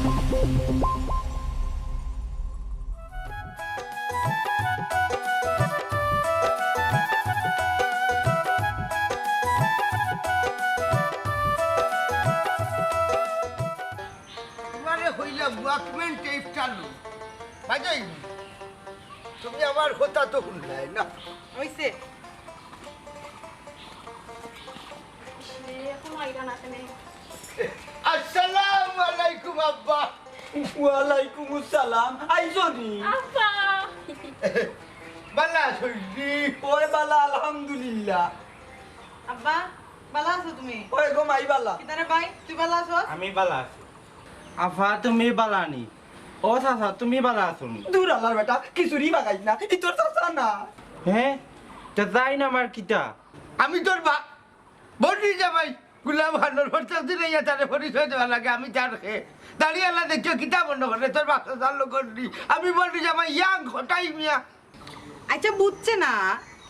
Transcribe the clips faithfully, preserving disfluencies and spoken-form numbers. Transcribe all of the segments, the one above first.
তোমারে কইলাম, ওয়াকম্যান টেপটা লো। বাজাই। তুমি আমার কথা তো হুনলায় না। অইছে। সে এখন আইরা না কেনে? আসসালামু আলাইকুম আব্বা। ওয়ালাইকুম আসসালাম। আইছো নি? আব্বা। বালা আছো নি? ওই বালা, আলহামদুলিল্লাহ। আব্বা, বালা আছো তুমি? ওই গো মাই বালা। কিতারে ভাই, তুই বালা আছো? আমি বালা আছি। আফা, তুমি বালা নি? ও চাচা, তুমি বালা আছো নি? দূর আল্লাহর বেটা, খিচুড়ি বাগাইস না, ই তোর চাচা না। হ্যাঁ? তে যাই না আমার কিতা? আমি তোর বা-, বড়ি জামাই, গুলাম খানর প্রত্যেক দিন আইয়া তারে পরিচয় দেওয়া লাগে, আমি তার খে। দাড়িআলা দেখিও কিতা মনো করে, তোর বাপ চাচার লগর নি। আমি বড়ি জামাই ইয়াং খটাই মিয়া। আচ্ছা, বুঝছে না,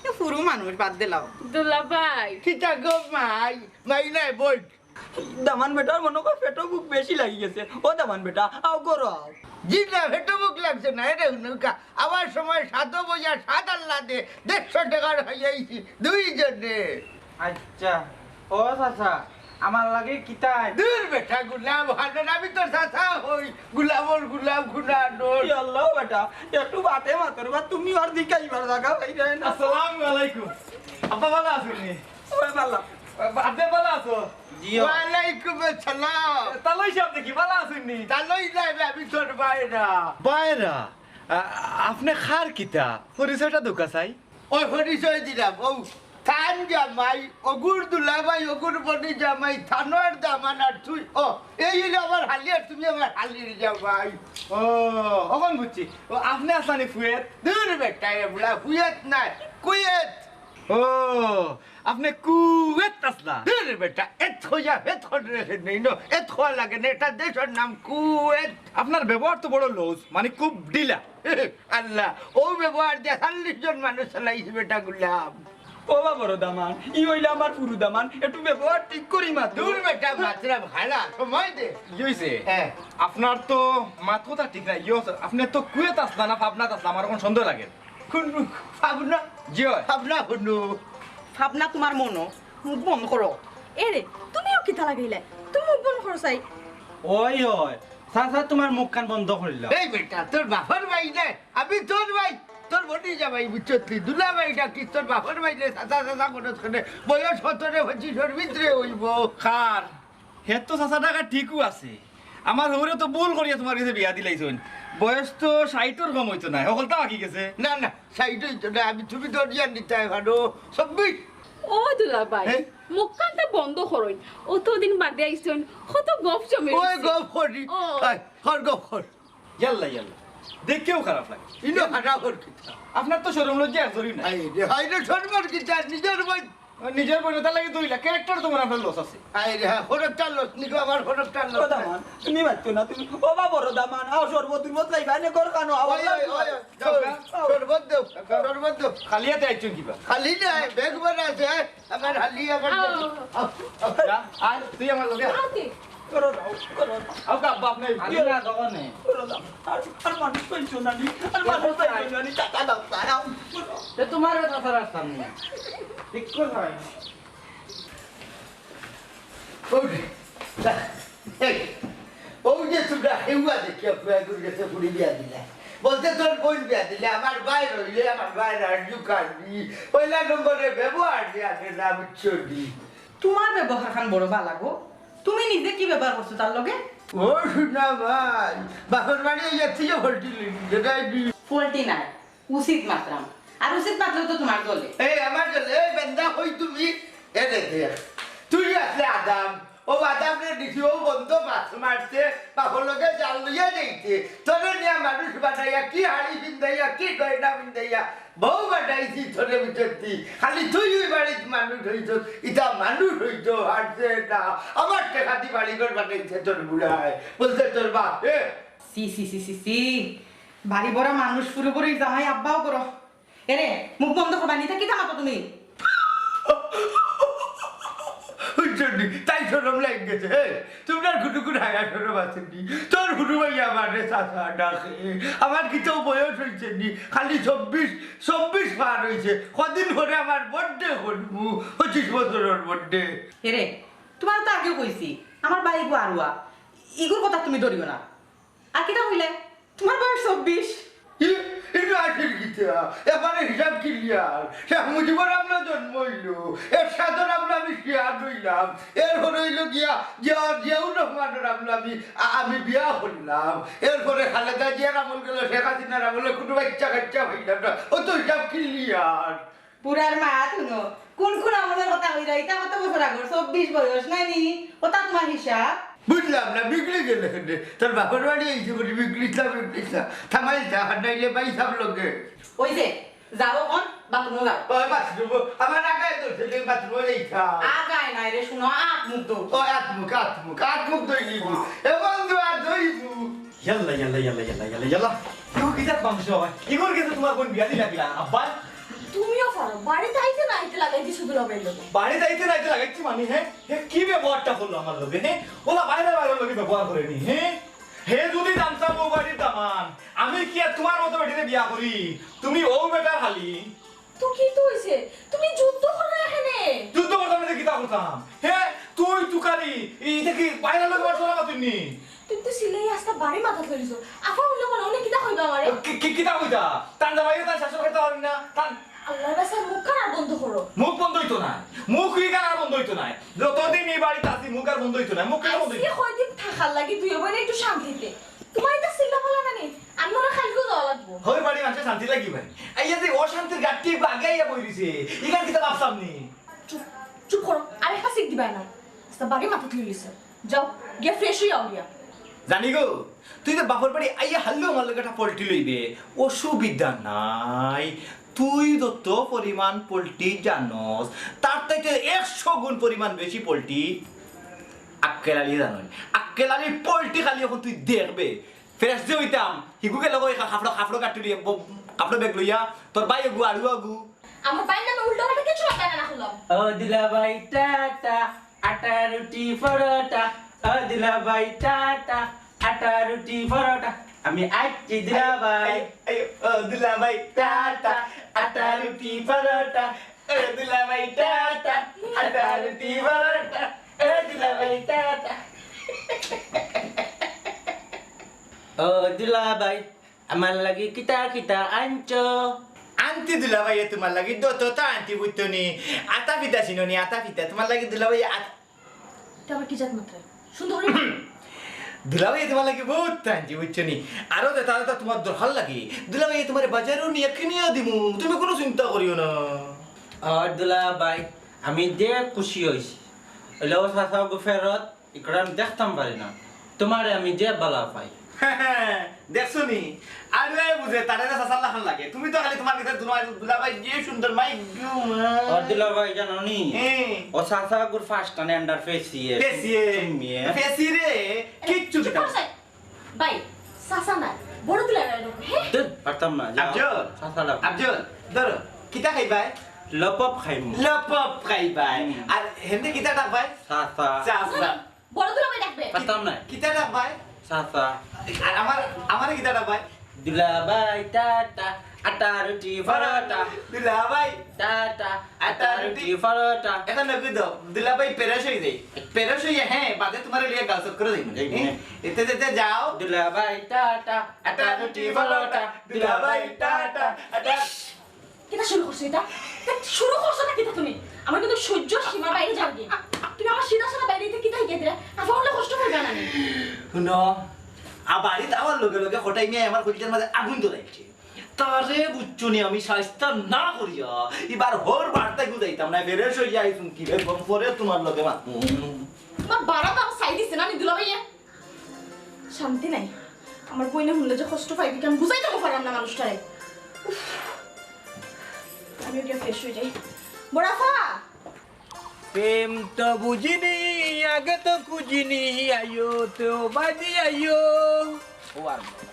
এ ফুরু মানুষ, বাদ দিলাও। দুলাভাই। কিতা গো মাই, মাই নাই বই। দামান বেটার মনো কর পেটো ভুক বেশি লাগি গেছে। ও দামান বেটা, আও করো আও। জি না, পেটো ভুক লাগছে না, এটা নৌকা। আবার সময় সাত বইয়া সাত আল্লাহ দে, দেড়শো টাকার খাইয়াইছি দুইজনে। আচ্ছা, ও চাচা, আমার লাগে কিতা? দূর বেটা, গুলাম খানর, আমি তোর চাচা হই, গুলামর গুলাম খুনা নই। ইয়া আল্লাহ বেটা, একটু বাটে মাতর বা তুমি আর দিকে ইবার জাগা পাই যায় না। আসসালামু আলাইকুম। আব্বা বালা আছো নি? ওই বালা। আব্বা বালা আছো? জি। ওয়ালাইকুম আসসালাম। তালই সাহেব দেখি বালা আছো নি? তালই সাহেব, আমি তোর বাইরা। বাইরা? আ-, আপনে কার কিতা? পরিচয়টা দোকা চাই। ওই পরিচয় দিলাম, ও থান জামাই, অগুর দুলাভাই, অগুর বনি জামাই, থানর দামান আর তুই, ও, এই হইলো আমার হালি আর তুমি আমার হালির জামাই। ও, অখন বুঝছি। ও, আপনে আছলা নি ফুয়েত? দূর বেটা, এ বুড়া ফুয়েত নাই, কুয়েত। ও, আপনে কুয়েত আছলা? দূর বেটা, এত খোঁজা, এত খোঁজ রেখে নেই, নো, এত খোয়া লাগে না, এটা দেশর নাম কুয়েত। আপনার ব্যবহার তো বড় লুজ, মানে খুব ঢিলা। আল্লাহ, ও ব্যবহার দিয়া চল্লিশ জন মানুষ চালাইছে বেটা গুলাম। ও বা বড় দামান, ই হইলে আমার ফুরু দামান, একটু ব্যবহার ঠিক করি মাত। দূর বেটা, মাতরাম হালা, সময় দে। কি হইছে? হ্যাঁ। আপনার তো মাত কথা ঠিক নাই। ইয়ো, আপনে তো কুয়েত আছলা না, পাবনাত আছলা, আমার অখন সন্দেহ লাগে। কোন পাবনা? জি অয়। পাবনা কোন? পাবনা তোমার মনো, মুখ বন্ধ করো। এ রে, তুমিও কিতা লাগাইলায়? তুমি মুখ বন্ধ করো চাই। ওই, ওই, চাচা, তোমার মুখখান বন্ধ করিলাও। এই বেটা, তোর বাপর ভাই না, আমি তোর ভাই, তোর বনি জামাই, বুঝছত নি? দুলাভাই ডাকিস, তোর বাপর ভাই রে, চাচা, চাচা করস কেনে? বয়স সতরো পঁচিশর ভিতরে অইবো। কার? হে তো চাচা ডাকা ঠিকউ আছে। আমার হউরে তো ভুল করিয়া তোমার গেছে বিয়া দিলাইছইন। বয়স তো ষাইটর কম অইতো নায়, হকলতা বাকি গেছে। না, না, ষাইট অইতো নায়, আমি তুমি ধরিয়া নিতায় পারো। চব্বিশ। ও দুলাভাই, হ্যাঁ? মুখখানটা বন্ধ করইন। অতদিন বাদে আইছইন, কত গপ জমে ওই গেছে। গপ করি। ও। আয়, কর গপ কর। ইয়াল্লা, ইয়াল্লা। দেখতেও খারাপ লাগে। ইনো খারাপ অর কিতা? আপনার তো শরম লজ্জা একজনই নাই। হায় রে, হায় রে, শরম অর কিতা? নিজর বইন। নিজর বইন, তার লাগি দুই লাখ। ক্যারেক্টার তোমার আপনার লস আছে। হায় রে, হ্যাঁ, হরফটা লস, নিকো আমার হরফটা লস। ও দামান, তুমি মাতছো না, তুমি। ও বা বড় দামান, আও শরবত তুরবত খাইবা, নে কর কানো, আও। ওই, ওই, ওই, ওই, যাও, যাও, যাও। শরবত দেও, শরবত দেও। খালি হাতে আইছো কিবা? খালি না, ব্যাগ ভরা আছে, হ্যাঁ? আমার হালি, আমার আও। আও, আও। যা, আয়, তুই আমার লগে আয়। আতে। করো দাও, করো দাও। আও, আব্বা, আপনি আলি না, দোকানে। করো দাও। আর, আর মানুষ পাইছো না নি? আর মানুষ পাইছো না নি? টাকা দাও, দাও। তো তোমার কথা রাস্তা নেই। ঠিক করে হয়। ওই যে, এই, ওই যে তোমরা হেউয়া দেখিয়া ফুয়াগুর গেছে ফুড়ি বিয়া দিলা। বলতে তোর বইন বিয়া দিলে, আমার ভাই রইলে, আমার ভাই রাজু কান্দি। পয়লা নম্বরে ব্যবহার দিয়া দিলা, বুঝছো নি? তোমার ব্যবহার খান বড় বালা গো। তুমি নিজে কি ব্যবহার করছো তার লগে? ও সোনা ভাই, বাপর বাড়ি এই যাচ্ছি যে ফল্টি লইলি, যেটাই দি। ফল্টি নাই, উচিত মাতরাম। আর উচিত মাতলেও তো তোমার দলে। এই আমার দলে, এই বেন্দা কই তুমি? এ রে দে। তুই আসলে আদাম, ও আদাম রে দিছি, ও বন্ধ মাছ মারছে, বাপর লগে জাল লইয়া যাইছে। তোরে নিয়া মানুষ বানাইয়া, কি হাড়ি পিন্দাইয়া, কি গয়না পিন্দাইয়া, বউ বানাইছি তোরে বুঝছি। খালি তুই ওই বাড়িত মানুষ হইছস, ইটা মানুষ হইতো হারছে না। আমার টেকা দি বাড়িঘর বানাইছে তোর বুড়ায়, বলছে তোর বাপ, এ। সি, সি, সি, সি, সি। বাড়ি ভরা মানুষ, পুরোপুরি জামাই আব্বাও করো। এরে, মুখ বন্ধ করবা নি, ইতা কিতা মাতো তুমি? ওই বুঝছনি? তাই শরম লাগি গেছে। হে, তুমরার কুনু কুনু হায়া শরম আছেনি? তোর হুরু ভাই আমারে চাচা ডাকে। আমার কিতা বয়স অইছেনি? খালি চব্বিশ, চব্বিশ পার অইছে। কদিন পরে আমার birthday করমু, পঁচিশ বছরর birthday। এরে, তুমারে তো আগেউ কইছি, আমার ভাই ইগু আরুয়া, ইগুর কথা তুমি ধরিও না। আর কিতা কইলে? তুমার বয়স চব্বিশ। ই, ইটা আসিল কিতা? এবারে হিসাব clear। শেখ মুজিবর আমলা জন্ম অইলো, এরশাদর আমলা আমি শিয়াদ অইলাম, এরপরে অইলো গিয়া জিয়া, জিয়াউর রহমানর আমলা আমি, আ-, আমি বিয়া করলাম, এরপরে খালেদা জিয়ার আমল গেলো, শেখ হাসিনার আমলে কুনু বাইচ্চা কাইচ্চা পাইলাম না। অতো হিসাব clear। বুড়ার মা, হুনো, কুন কুন আমলর কথা কইরা? ইটা কত বছর আগর? চব্বিশ বয়স নায়নি? অতা তুমার হিসাব? বুঝলাম না, বিগড়ি গেলে কেনে? তোর বাপর বাড়ি আইছে বুলে বিগড়িস না, বিগড়িস না। থামাইল তা, আর নাইলে ভাই সাব লগে। ওই যে, যাও অখন, বাথরুমো যাও। ওই বাথরুমো, আমার আগায় তো সেদিন বাথরুমো যাইতাম। আগায় নায় রে, হুনো, আত মুখ ধো। ও আত মুখ, আত মুখ, আত মুখ ধইলিবু। এ বন্ধু, আত ধইবু। ইয়াল্লা, ইয়াল্লা, ইয়াল্লা, ইয়াল্লা, ইয়াল্লা, ইয়াল্লা। ইগু কিতা মাংস অয়? ইগুর গেছে তুমার বইন বিয়া দিলা কিলা? আব্বা? তুমিও পারো। বাড়িত আইতে না আইতে লাগাই দিছো দুলাভাইর লগে। বাড়িত আইতে না আইতে লাগাইছি মানে, হে? হে কি ব্যবহারটা করলো আমার লগে, হে? অলা বাইরে বাইরের লগে ব্যবহার করেনি, হে? হে যদি জানতাম অউ বাড়ির দামান, আমি কিয়া তুমার মতো বেটিরে বিয়া করি? তুমি অউ বেটার হালি। তো কিতা অইছে? তুমি যুদ্ধ করো এখানে। যুদ্ধ করতাম না, কিতা করতাম? হে, তুই তুকারি, ইটা কি বাইরের লগে মারছো না তুই নি? তুমি তো চিল্লাইয়া আস্তা বাড়ি মাথাত লইলিছো। আফা অইলে মনে অয় কিতা কইবা আমারে? কি, কি, কিতা কইতা? তান জামাইয়ে তান শাশুড়ি খাইতা পারইন না, তান আল্লার বাস্তে মুখ কান আর বন্ধ করো। মুখ বন্ধ অইতো নায়, মুখ ই কান আর বন্ধ অইতো নায়। যতদিন ই বাড়িত আছি মুখ আর বন্ধ অইতো নায়, মুখ কেনে বন্ধ অইতো? আইজকে কয়দিন থাকার লাগি দুইও বইনে একটু শান্তিতে। তুমার ইতা চিল্লা ফালা নানি, আমি অনো কাইলকু যাওয়া লাগবো। হউর বাড়ি মানষে শান্তি লাগি ভাই। আইয়া যে অশান্তির গাঁটটি আগে আইয়া বই রইছে, ইখান কিতা ভাবছাম নি? চুপ, চুপ করো, আর একটা চিক দিবায় না। আস্তা বাড়ি মাথাত লইলিছো। যাও, গিয়া fresh অইয়া আও গিয়া। জানি গো, তুই তো বাপর বাড়ি আইয়া হারলেও আমার লগে একটা পল্টি লইবে, অসুবিধা নাই। তুই যত পরিমাণ পল্টি জানস, তার থাকি একশো গুণ পরিমাণ বেশি পল্টি আক্কেল আলী জানইন। আক্কেল আলীর পল্টি খালি অখন তুই দেখবে। Fresh যে অইতাম, হিগু গেলো গো, কাপড়, কাপড় কাট্টুরি, ব-, কাপড় bag লইয়া, তোর ভাই অগু, আরুয়া অগু। আমার ভাইর নামে উল্টা পাল্টা কিচ্ছু মাতবা না, না করলাম। ও দুলাভাই টাটা, আটা রুটি পরোটা। ও দুলাভাই টাটা, আটা রুটি পরোটা। আমি আইছি দুলাভাই। আই, আই, ও দুলাভাই টাটা, আটা রুটি পরোটা। ও দুলাভাই টাটা, আটা রুটি পরোটা। ও দুলাভাই টাটা। ও দুলাভাই, আমার লাগি কিতা কিতা আনছো? আনতি দুলাভাইয়ে তুমার লাগি দততা আনতি, বুঝছো নি? আতা পিঠা চিনো নি, আতা পিঠা। তুমার লাগি দুলাভাইয়ে আত-, ইটা আবার কি জাত মাতরা? সুন্দর করি। দুলাভাইয়ে তুমার লাগি বউত আনতি, বুঝছো নি? আরো যেতা যেতা তুমার দরকার লাগে, দুলাভাইয়ে তুমারে বাজারো নিয়া কিনিয়া দিমু, তুমি কুনু চিন্তা করিও না। আর দুলাভাই, আমি যে খুশি অইছি। অইলে ও চাচা অগু ফেরত, ইকরাম দেখতাম পারি না, তুমারে আমি যে বালা পাই। দেখছো নি? আর এ বুঝে, তারে যে চাচার লাখান লাগে। তুমি তো খালি তুমার গেছে দুলা-, দুলাভাই যে সুন্দর মাই গো মা। ও দুলাভাই জানো নি? হ্যাঁ। ও চাচা অগুর first টানে under ফেসিয়ে, ফেসিয়ে। চুম্মিয়ে। ফেসি রে, কিচ্ছু চুপ দিতাম। করো সাই। ভাই, চাচা না, বড় দুলাভাই ডাকো, হ্যাঁ? ধুর, পারতাম না, যাও। আফজল, চাচা ডাকো। আফজল, ধরো, কিতা খাইবায়? লপপ খাইমু। লপপ খাইবায়। হুম। আর হেন্দে কিতা ডাকবায়? চাচা। চাচা। বড় দুলাভাই ডাকবে। পারতাম না। কিতা ডাকবায়? চাচা। আর আমার, আমারে কিতা ডাকবায়? দুলাভাই টাটা, আটা রুটি পরোটা। দুলাভাই টাটা, আটা রুটি পরোটা। এখন নকি দাও, দুলাভাই ফ্রেশ অই যাই। ফ্রেশ অইয়া, হ্যাঁ, বাদে তুমারে লইয়া গাঁও চক্করো যাইমু। যাইমু। হ্যাঁ? এতে যেতে যাও। দুলাভাই টাটা, আটা রুটি পরোটা। দুলাভাই টাটা, আটা কিতা শুরু করছো ইতা? ইতা শুরু করছো না কিতা তুমি? আমার কিন্তু সহ্যর সীমার বাইরে যাওগি। তুমি আমার সিধা সাদা বাইরে ইতা কিতা হিকাই দিলে? আফা অইলে কষ্ট পাইবা না নি? হুনো, আ বাড়িত আওয়ার লগে লগে কটাই মিয়ায় আমার কলিজার মাঝে আগুন ধরাইছে। তারে বুঝছো নি, আমি শায়েস্তা না করিয়া ইবার হউর বাড়িত যাইতাম না, ফ্রেশ অইয়া আইছুম কি রে, গম পরে তুমার লগে মাতমু। তুমার বাড়াত আমার ছাই দিছে না নি দুলাভাইয়ে? শান্তি নাই। আমার বইনে হুনলে যে কষ্ট পাইবি, আমি বুঝাইতাম পারলাম না মানুষটারে। উফ। আমিও গিয়া ফ্রেশ অই যাই। বড় আফা! প্রেম তো বুঝিনি, আগে তো খুঁজিনি, আইও তো বাজি আইও। ও আর বলো।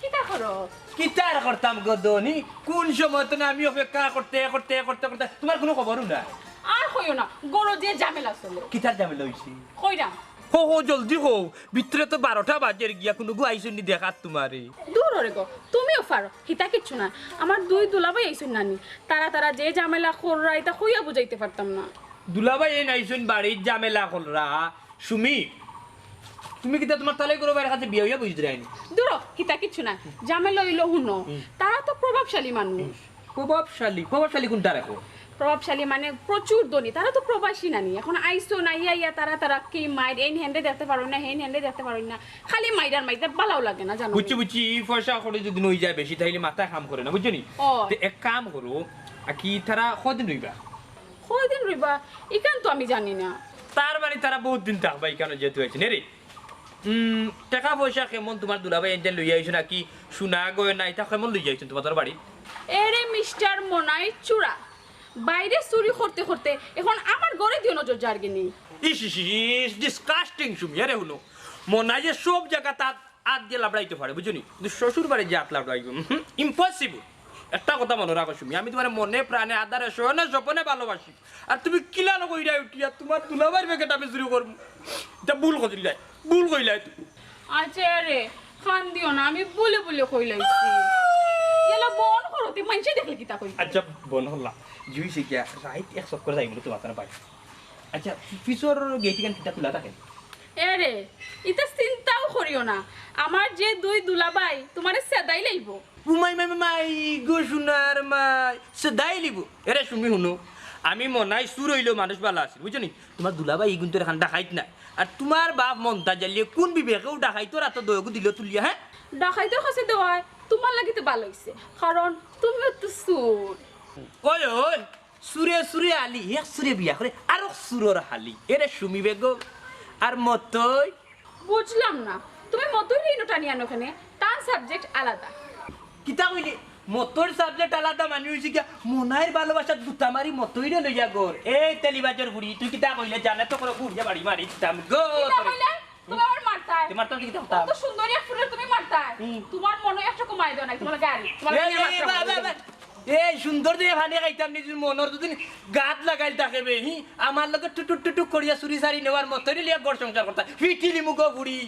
কিতা করো? কিতা আর করতাম গো দনি? কুন সময় তো না আমি অপেক্ষা করতে, করতে, করতে, করতে, তুমার কুনু খবরও না। আর কইও না, ঘরো যে ঝামেলা চলে। কিতার ঝামেলা অইছে? কইরাম। হো হো, জলদি হো, ভিতরে তো বারোটা বাজের গিয়া, কুনুগু আইছইন নি দেখাত তুমারে। দুরো রে গো, তুমিও পারো, হিতা কিচ্ছু না। আমার দুই দুলাভাই আইছইন নানি, তারা তারা যে ঝামেলা কররা, ইতা কইয়া বুঝাইতে পারতাম না। দুলাভাই এইন আইছইন বাড়িত ঝামেলা কররা, সুমি, তুমি কিতা তুমার তালাই ঘরর ভাইর কাছে বিয়া অইয়া বইছ দিরায়নি? দুরো, হিতা কিচ্ছু না। ঝামেলা অইলো হুনো, হুম। তারা তো প্রভাবশালী মানুষ। হুম। প্রভাবশালী, প্রভাবশালী কুনটা রাখো? প্রভাবশালী মানে প্রচুর ধনী, তারা তো প্রবাসী নানি। এখন আইছইন, আইয়া আইয়া তারা তারা কি মাইর, এইন হেনরে দেখতে পারইন না, হেইন হেনরে দেখতে পারইন না, খালি মাইর আর মাইর, ভালাও লাগে না জানো। বুঝছি, বুঝছি, ই পয়সা কড়ি যদি অইযায় বেশি, তাইলে মাথায় কাম করে না, বুঝছো নি? ও। তে এক কাম করো, আর কি তারা কদিন রইবা? কয়দিন রইবা? ইখান তো আমি জানি না। তার মানে তারা বহুত দিন থাকবা ইখানো যেহেতু আইছইন। এরে, উম, টেকা পয়সা কেমন তুমার দুলাভাই এনতে লইয়া আইছইন, নাকি সোনা গয়না ইতা কেমন লইয়া আইছইন তুমার বাড়ি? এরে মিস্টার মনাই চুরা, বাইরে চুরি করতে করতে এখন আমার ঘরে দিও নজর যারগি নি। ইস, ইস, ইস, ইস, disgusting সুমি, এরে হুনো। মনাই যে সব জাগাত আত, আত দিয়া লাবড়াইতো পারে, বুঝছো নি? কিন্তু শ্বশুর বাড়ি যে আত লাবড়াইবো, উহুম, impossible। একটা কথা মনো রাখো সুমি, আমি তুমারে মনে প্রাণে আধারে শয়নে স্বপনে ভালোবাসি। আর তুমি কিলান কইরায় উঠিয়া তুমার দুলাভাইর প্যাকেট আমি চুরি করমু? ইতা ভুল কইলায়, ভুল কইলায় তুমি। আচ্ছা রে, কান্দিও না, আমি ভুলে ভুলে কইলাইছি। ইলা বন্ধ করো, তে মাইনষে দেখলে কিতা কইবো? আচ্ছা, বন্ধ করলাম। জুই সে গিয়া রাইত এক চক্কর যাইমু তুমার বাড়ি। আচ্ছা, পিছর গেইটখান কিতা খুলা থাকে? এরে, ইতা চিন্তাও করিও না, আমার যে দুই দুলাভাই তুমারে ছেদাই লাইবো। উমাই মাই মাই গো সোনার মাই, ছেদাই লাইবো। এরে সুমি হুনো, আমি মনাই চুর অইলেও মানুষ ভালা আছিল, বুঝছো নি? তুমার দুলাভাই ইগুন তো এখান ডাকাইত নায়। আর তুমার বাপ মন্তা জালিয়ে কুন বিবেকে অউ ডাকাইতর আতো দুইগু দিলো তুলিয়া, হে? ডাকাইতর কাছে দেওয়ায় তুমার লাগি তো ভালা অইছে, কারণ তুমিও তো চুর। ওই, ওই, চুরে চুরে আলি, এক চুরে বিয়া করে, আরক চুরর হালি। এরে সুমি বেগম, আর মতই? বুঝলাম না, তুমি মতইরে ইনো টানি আনো কেনে? তান subject আলাদা। কিতা কইলে? মতইর subject আলাদা মানে অইছে গিয়া, মনাইর ভালোবাসাত গুতা মারি মতইরে লইয়া গর। এই তেলিবাজর বুড়ি, তুই কিতা কইলে? জানে তো করে বুড়িয়ে বাড়ি মারি দিতাম গো। কিতা কইলে? তুমি আমার মারতায়। তুই মারতাম কি করতাম? কত সুন্দরী এক ফুলের তুমি মারতায়। হুম। তুমার মনো একটু কমাই দেও নাই, তুমার গাড়ি, তুমার এই, গাড়ি এই, মারতাম। বা, বা, বা। এই সুন্দর দিয়া পানি খাইতাম নি, যদি মনর যদি গাত লাগাইল থাকে বে, হি, আমার লগে টুটুক টুটুক করিয়া চুরি চারি নেওয়ার মতইরে লইয়া ঘর সংসার করতা। ফিটিলিমু গো বুড়ি।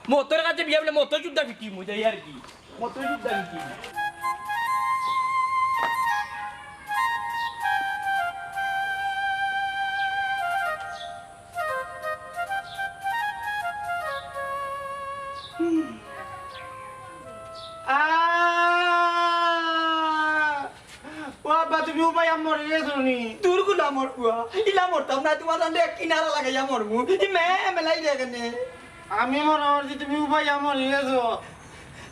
মতইর কাছে বিয়া বলে মতই যুদ্ধা ফিটিমু, যাই আর কি। মতই যুদ্ধা ফিটিমু। আহ! ও আব্বা, তুমি উবাইয়া মরি গেছো নি? দূর গুলামর পুয়া, ইলা মরতাম না, তুমার জানলে এক কিনারা লাগাইয়া মরমু। ই মে মেলাই দে কেনে। আমি মনে করছি তুমি উবাইয়া মরি গেছো।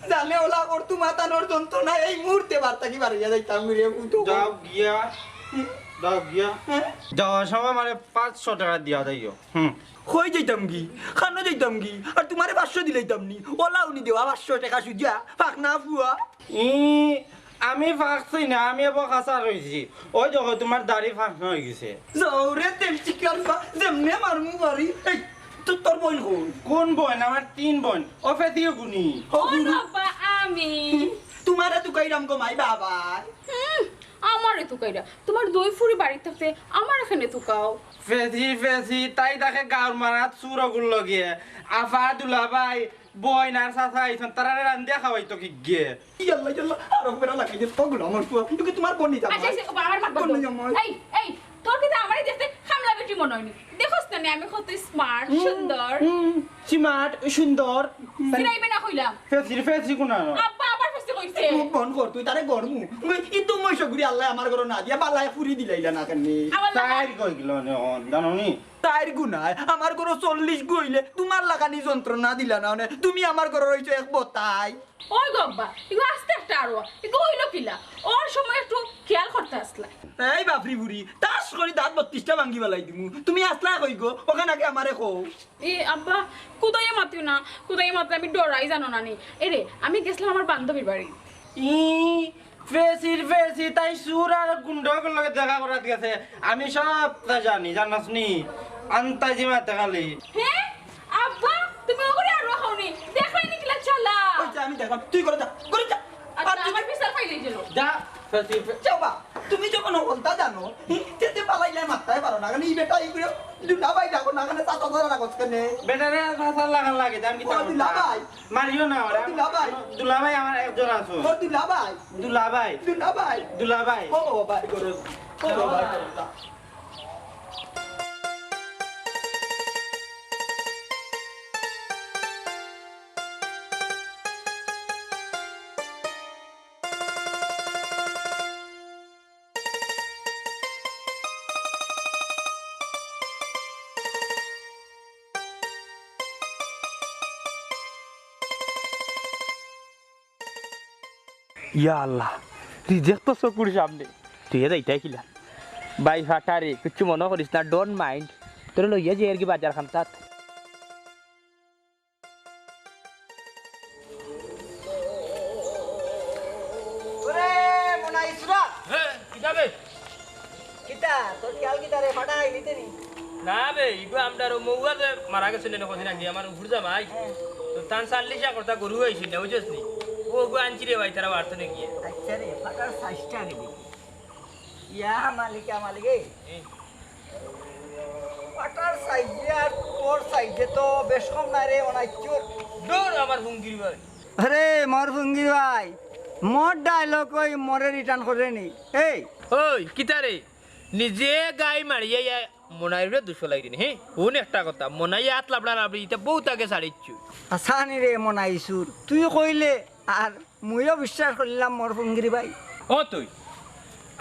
জানে ওলা কর, তুমার তানর যন্ত্রণা এই মুহূর্তে বার্তা কি বাড়িয়া যাইতাম রে, উঠো। যাও গিয়া, যাও গিয়া। হ্যাঁ? যাওয়ার সময় মানে পাঁচশো টাকা দিয়া যাইও। হুম। কই যাইতাম কি? কানো যাইতাম কি? আর তুমারে পাঁচশো দিলাইতাম নি? ওলা উনি দেওয়া পাঁচশো টাকা সুজা, ফাঁক না ফুয়া। ই, আমি ফাঁকছি না, আমি এবার কাঁচা রইছি। ওই দেখো, তুমার দাড়ি ফাঁক হয়ে গেছে। যাও রে, তেল চিকার পা, যেমনে মারমু বাড়ি। এই, তো, তোর বইন কই? কোন বইন? আমার তিন বইন। ও ফেদিও গুনি। ও ও গুনি। বাবা, আমি। তুমারে তুকাইরাম গো মাই বাবা। হুম, আমারে তুকাইরা। তুমার দুই ফুরি বাড়িত থাকতে আমার এখানে তুকাও। ফেসি, ফেসি, তাই তাকে গাঁওর মারাত চুর অগুর লগে। আফা, দুলাভাই, বইন আর চাচা আইছইন, তারারে রান্দিয়া খাওয়াইতো কিগে? ইয়াল্লা, ইয়াল্লা, আরো বেড়া লাগাই দে, তো গুলামর পুয়া। কিন্তু তুমার বইন নি জামাই। আচ্ছা, আচ্ছা, আমার মাত বন্ধ। বইন নি জামাই। এই, এই, তোর কিন্তু আমারে দেখতে কামলা বেটি মনে অয়নি। দেখোস না নি আমি কত smart, হুম, সুন্দর। হুম, smart, সুন্দর। চিনাইবে না কইলাম। ফেসি, ফেসি কোন আনো? আব্বা আবার ফেসি কইছে। মুখ বন্ধ কর, তুই তারে গরমু। ওই ইতো মইশো গুড়ি আল্লাহ আমার ঘরো না দিয়া বালায় ফুরি দিলাইলা না কেনে? আমার লাগা তাইর কই গেল নে অন, জানো নি? তাইর গুনায় আমার ঘরো চল্লিশ গু অইলে তুমার লাখানি যন্ত্রণা দিলা না অনে। তুমি আমার ঘরো রইছো এক বতাই। ওই গো আব্বা, ইগু আস্তে একটা আরো, ইগু অইলো কিলা? ওর সময় একটু খেয়াল করতে আসলা। এই বাপরি বুড়ি, তাস করি দাঁত বত্রিশটা ভাঙ্গি বালাই দিমু। তুমি আসলা কই গো? ওখান আগে আমারে কও। এ আব্বা, কুদাইয়া মাতিও না, কুদাইয়া মাতলে আমি ডরাই জানো না নি। এরে, আমি গেছিলাম আমার বান্ধবীর বাড়ি। ই, ফেসির ফেসি, তাই চুর আর গুন্ডাগুলোর লগে দেখা করাত গেছে। আমি সব তা জানি, জানাস নি? আন্তাজি মাতে খালি। হে? আব্বা, তুমি ওগুলি আর রাখো নি। দেখাই নি কিলা চালা। ওই যে আমি দেখাম, তুই করে যা, করে যা। আচ্ছা, আর তুই আমার বিশাল ফাইলে গেল। যা, ফেসি, ফে- যাও বা। তুমি যখন হকলতা জানো, তে তে পালাইলে মাততায় পারো না। কেনে ই বেটা ই করে দুলাভাই ডাকো না, কেনে চাচা চাচা ডাকো কেনে? বেটারে চাচা লাগান লাগে, আমি কিতা ও দুলাভাই। মারিও না ওরে। ও দুলাভাই। দুলাভাই আমার একজন আছে। ও দুলাভাই। দুলাভাই। দুলাভাই। দুলাভাই। ও বাবা, ই করে। ও বাবা, ই করে। ইয়া আল্লাহ, রিজেক্ট তো চকুর সামনে। তুই এ যাইতাই কিলা? ভাই ফাটারে, কিচ্ছু মনো করিস না, don't mind। তোরে লইয়া যাই আর কি বাজার খান্তাত। ওরে, মনা ইসরা। হে, কিতা বে? কিতা, তোর খেয়াল কিতা রে, ফাটা আইলিতে নি? না বে, ইগু আমরার ও মৌয়া যে মারা গেছে নে কদিন আগে, আমার উফুর জামাই। হ্যাঁ। তো তান চাল্লিশা করতা গরু আইছিল না, বুঝছস নি? ও গু আনছি রে ভাই, তারা বাড়তো নাকি? আচ্ছা রে, ফাটার সাইজটা আগে দেখি। ইয়া মালিকা মালিক, এই। এই। ফাটার সাইজে আর তোর সাইজে তো বেশ কম না রে, অনাইচুর। দূর আমার ফুঙ্গির ভাই। আরে, মোর ফুঙ্গির ভাই, মোর ডায়লগ ওই মোরে রিটার্ন করে নি। এই। ওই, কিতা রে? নিজে গাই মারিয়া ইয়া মনাইরে দুষ লাগি দিন, হে? হুন একটা কথা, মনাই আত লাবড়া লাবড়ি, ইতা বহুত আগে ছাড়িচ্ছু। আসানি রে মনাইছুর, তুই কইলে আর মুইও বিশ্বাস করলাম মোর ফুঙ্গির ভাই। ও তুই,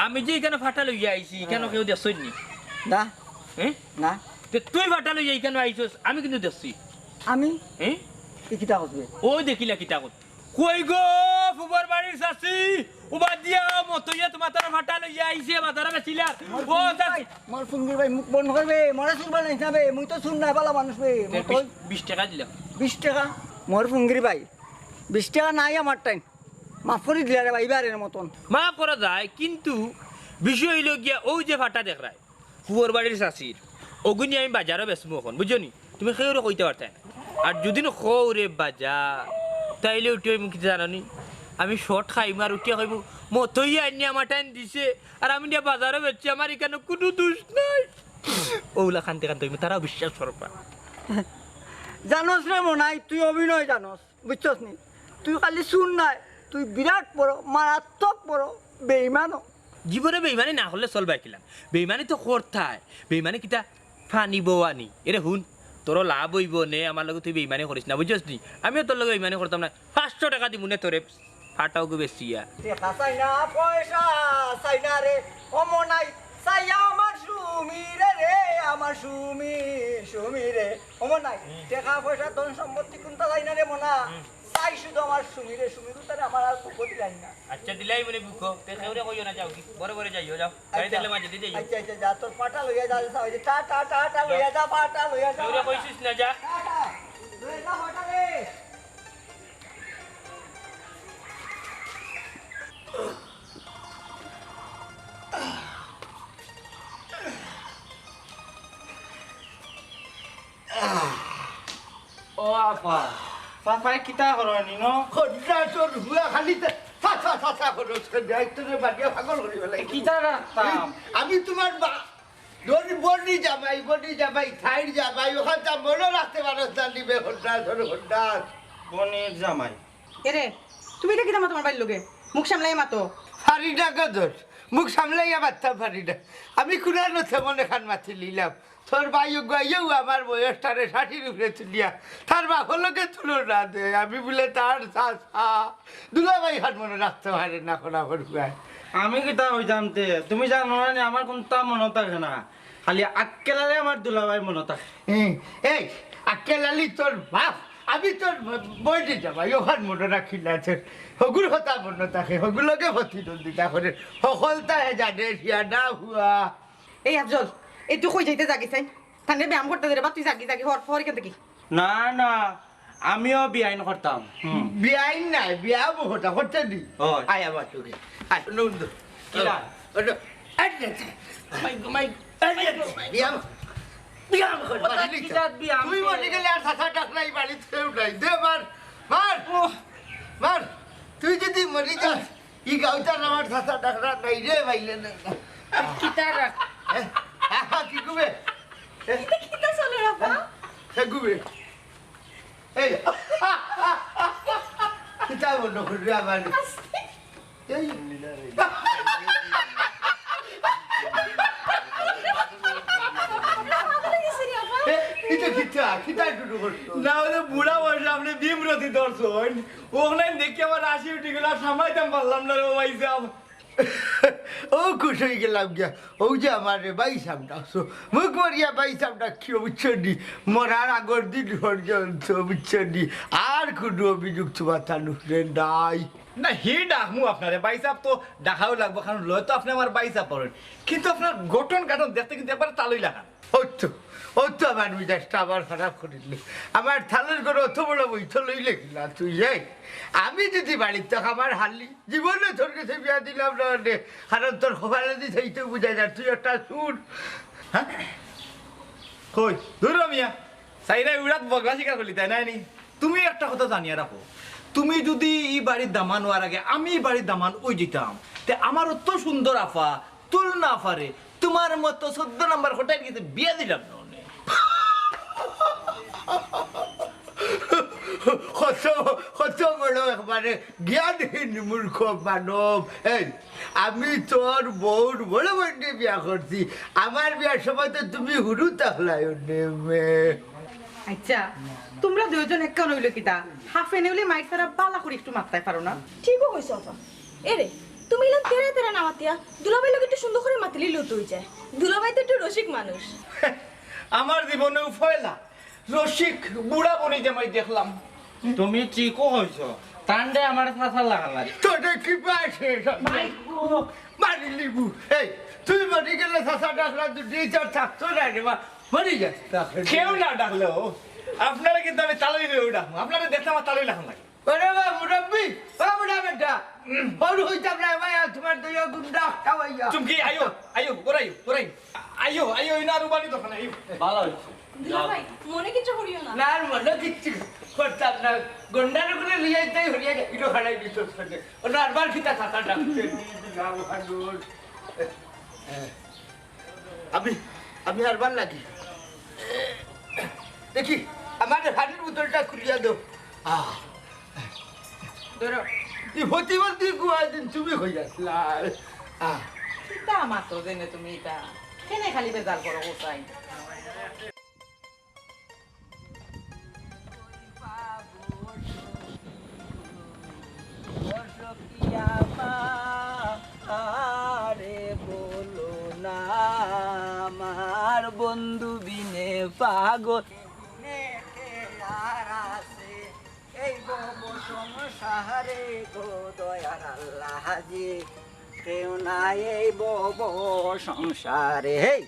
আমি যে ইখানো ফাটা লইয়া আইছি, ইখানো হ্যাঁ। কেউ দেখছইন নি? না। হ্যাঁ? না। তে তুই ফাটা লইয়া ইখানো আইছস, আমি কিন্তু দেখছি। আমি? হ্যাঁ? ই কিতা করবে? ওই দেখিলা কিতা কর। কই গো, ফুবর বাড়ির চাচি? উবা দিয়া মতইয়া তোমার তারা ফাটা লইয়া আইছে, বাজারে বেচিলা। মোর ও ফুঙ্গির চাচি। ভাই, মোর ফুঙ্গির ভাই, মুখ বন্ধ করবে, মরে চুর বানাইছ না বে, মুই তো চুর না, ভালা মানুষ বে, তে মোর বিশ, কই? বিশ টাকা দিলাম। বিশ টাকা? মোর ফুঙ্গির ভাই, বিশ টাকা নাই আমার টাইম। মাফ করি দিলা রে ভাই, এবারের মতন। মাফ করা যায়, কিন্তু বিষয় অইলো গিয়া, ওই যে ফাটা দেখরায়, ফুবর বাড়ির চাচির, ওগুনি আমি বাজারো বেচমু অখন, বুঝছো নি? তুমি কেউরে কইতে পারতায় না। আর যদি না কও রে বাজা, তাইলে উঠি অইমু কিতা জানো নি? আমি শর্ট খাইমু আর উঠিয়া কইমু, মতইয়া আইনি আমার টাইম দিছে, আর আমি নিয়া বাজারো বেচছি, আমার ইখানো কুনু দুষ নাই। ওগুলা কানতে কানতে অইমু, তারাও বিশ্বাস করবা। জানোস রে মনাই, তুই অভিনয় জানোস। বুঝছস নি? তুই খালি চুর নায়, তুই বিরাট বড়, মারাত্মক বড় বেইমানও। জীবনে বেইমানি না করলে চলবায় কিলান? বেইমানি তো করতায়। বেইমানি কিতা ফানি বওয়ানি? এরে হুন, তোরও লাভ অইবো নে, আমার লগে তুই বেইমানি করিস না, বুঝছস নি? আমিও তোর লগে বেইমানি করতাম না। পাঁচশো টাকা দিমু নে তোরে, ফাটাও গো বেচিয়া। টেকা চাই না, পয়সা চাই না রে, ও মনাই, চাই আমার সুমিরে রে, আমার সুমি, সুমিরে। ও মনাই, হুম। টেকা পয়সা ধন সম্পত্তি কুনতা চাই না রে মনা। হুম। চাই শুধু আমার সুমিরে, সুমির উতারে আমার আর কুকো দিলাই না। আচ্ছা, দিলাই মানে বুকো, তে কেউরে কইও না, যাও কি, বড় বড় যাইও, যাও। গাড়ি আচ্ছা। দেখলে মাঝে দিয়ে যাইও। আচ্ছা, আচ্ছা, যা, তোর ফাটা লইয়া যা, যা, ওই যে টা, টা, টা, টা লইয়া যা, ফাটা লইয়া যা, কেউরে ফাটা। কইছিস না, যা। টা, টা, লইয়া যা, ফাটা রে। ও আপা, চাচায় কিতা করইন ইনো? খদ্রা তোর হুয়া খালি তে চাচা, চাচা করস, খদ্রা তোরে বাড়িয়া পাগল করি ফেলাই। কিতা রাখতাম? আমি তোমার বা-, ধরি বনি জামাই, বনি জামাই, থাইর জামাই, ওখান যা মনো রাখতে পারস না, নিবে খদ্রা, তোর খদ্রা। বনির জামাই। এরে, তুমি ইটা কিতা মাতো আমার ভাইর লগে? মুখ সামলাইয়া মাতো। পারি না গো দোষ, মুখ সামলাইয়া মাততাম পারি না। আমি কুনানো তেমন এখান মাতি লিলাম। তোর ভাই অগুয়াইও আমার বয়সটারে ষাটির উপরে তুলিয়া তার বাপর লগে তুলনা দেয়। আমি বুলে তার চাচা। দুলাভাই খান মনো রাখতে পারে না, খোলা ফরুয়ায়। আমি কিতা কইতাম তে? তুমি জানো না নি, আমার কুনতা মনো থাকে না। খালি আক্কেল আলী আমার দুলাভাই মনো থাকে। হুম, এই আক্কেল আলী তোর বাপ, আমি তোর বইনে জামাই, ওখান মনো রাখিলা আছে। হগুর কথা মনো থাকে, হগুর লগে প্রতিদ্বন্দ্বিতা করে। হকলতা হে জানে, সিয়ানা হুয়া। এই আফজল, এই তুই কই যাইতে যাগি চাই? তানে ব্যায়াম করতে দে রে বা, তুই যাগি যাগি হর ফর এখান থেকে। না, না, আমিও বিয়াইন করতাম। হুম। বিয়াইন নাই, বিয়া বহুতা করতে দি। ওই। আয় আমার চোখে। আয়, নন্দ। কিলা? ওটা, আরে, মাই গো, মাই গো, আরে, মাই গো, মাই গো। বিয়া, বিয়া কর, ওটা বাড়ি কি চল। জাত বিয়া? তুই মরে গেলে আর চাচা ডাক নাই, বাড়িত কেউ নাই। দে, মার, মার। ও। মার। তুই যদি মরে যাস, ই গাউটার আমার চাচা ডাকরা নাই রে, বাইলে না। কিতা রাখ? হ্যাঁ? আহা, কি কবে? হ্যাঁ? কিতা চলে রাখা? হ্যাঁ? সে কবে? এই, কিতা বন্ধ করবে আবার? এই, এ, এটা কিতা? কিতা শুরু করছো? না, ওই যে বুড়া বয়সে আপনি ভীমরতি ধরছইন। ওখানে দেখি আমার হাসি উঠি গেল, আর সামাইতাম পারলাম না রে ভাই সাহেব। ও খুশ হয়ে গেলাম গিয়া। ও যে আমার রে ভাই সাহেব ডাকছো। মুখ মরিয়া ভাই সাহেব ডাকছিল, বুঝছো নি? মরার আগর দিন পর্যন্ত, বুঝছো নি? আর কোনো অভিযোগ তোমার তালুকরে নাই। না, হি ডাকমু আপনারে। ভাই সাহেব তো ডাকাও লাগবো, কারণ লয় তো আপনি আমার ভাই সাহেব পড়েন। কিন্তু আপনার গঠন কাঠন দেখতে কিন্তু একবার তালই লাগান। ওই তো, ওই তো আমার মিজাজটা আবার খারাপ করিলে। আমার তালর ঘরে অত বড় বৈঠক লইলে কিলা তুই, এই? আমি যদি বাড়িত থাক আমার হালি, জীবনে তোর কাছে বিয়া দিলাম না রে। কারণ তোর কপালে দি সেই তো বুঝা যায়, তুই একটা সুর। হ্যাঁ? কই? দূর হ মিয়া। সাইরা উড়াত বগলা শিকার করলি, তাই না নি? তুমি একটা কথা জানিয়া রাখো, তুমি যদি ই বাড়ির দামান হওয়ার আগে আমি ই বাড়ির দামান ওই দিতাম, তে আমার অত সুন্দর আফা, তুল না পারে, তোমার মতো চোদ্দ নাম্বার কোটায় গেছে বিয়া দিলাম না অনে। কত, কত বড় একবারে জ্ঞানহীন মূর্খ মানব। এই, আমি তোর বউর বড় বইনরে বিয়া করছি। আমার বিয়ার সময় তো তুমি হুরু তাকলায় অনে মে। আচ্ছা, তোমরা দুইজন একখান হইলো কিতা? হাফ এনে হইলে মাইর সারা বালা করে একটু মাততায় পারো না? ঠিকও কইছো আপা। এরে, তুমি ইলান তেরা তেরা না মাতিয়া দুলাভাই লগে একটু সুন্দর করে মাতিলে লুত হই যায়। দুলাভাই তো একটু রসিক মানুষ। আমার জীবনেও পয়লা রসিক বুড়া বনি জামাই দেখলাম। তুমি ঠিকও কইছো, তানরে আমার চাচা লাগান লাগে। তোরে কি পাইছে? মারি লিবু। এই, তুই মরি গেলে চাচা ডাকলা, তুই ডিজার থাকতো না রে বা, মরি গেছে। কেউ না ডাকলেও আপনারা কিন্তু আমি তালই হয়ে ডাকবো। আপনারা দেখতে আমার তালই লাগান লাগে। ওরে বা মুরব্বি, ও বুড়া বেটা, বড় হইতাম না ভাই, আর তোমার দইয়া গুন্ডা খাওয়াইয়া। চুমকি, আইও, আইও, ওরাইও, ওরাইও। আইও, আইও, ইনার উবানি দোকানে, আইও। ভালো হইছে। দুলাভাই, মনে কিচ্ছু করিও না। না, আর মনে কিচ্ছু করতাম না। গন্ডার ওগুলো লিয়ে যাই, হরিয়া গেল, হারাই দিত সাথে। ও না, আরবার কিতা থাকা ডাকছে। আমি, আমি আরবার লাগি। দেখি, আমার পানির বোতলটা খুলিয়া দাও। আহ। ধরো। ই প্রতিবন্ধী গুয়া দিন তুমি হইয়া আসলা। আহ। কিতা মাতো জেনে তুমি ইতা? কেনে খালি বেজাল করো কোথায়? আরে বলো না আমার বন্ধু বিনে পাগল। এই ভব সংসারে গো দয়ার আল্লাহ জি, কেউ নাই এই ভব সংসারে। হেই।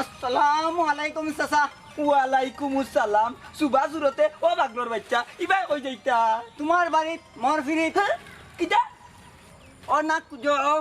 আসসালামু আলাইকুম চাচা। ওয়ালাইকুম আসসালাম। সুবা সুরতে, ও পাগলর বাচ্চা, ইবায় কই যাইতা? তোমার বাড়িত মর ফিরিত। হ্যাঁ? কিতা? ও না, জ-, ও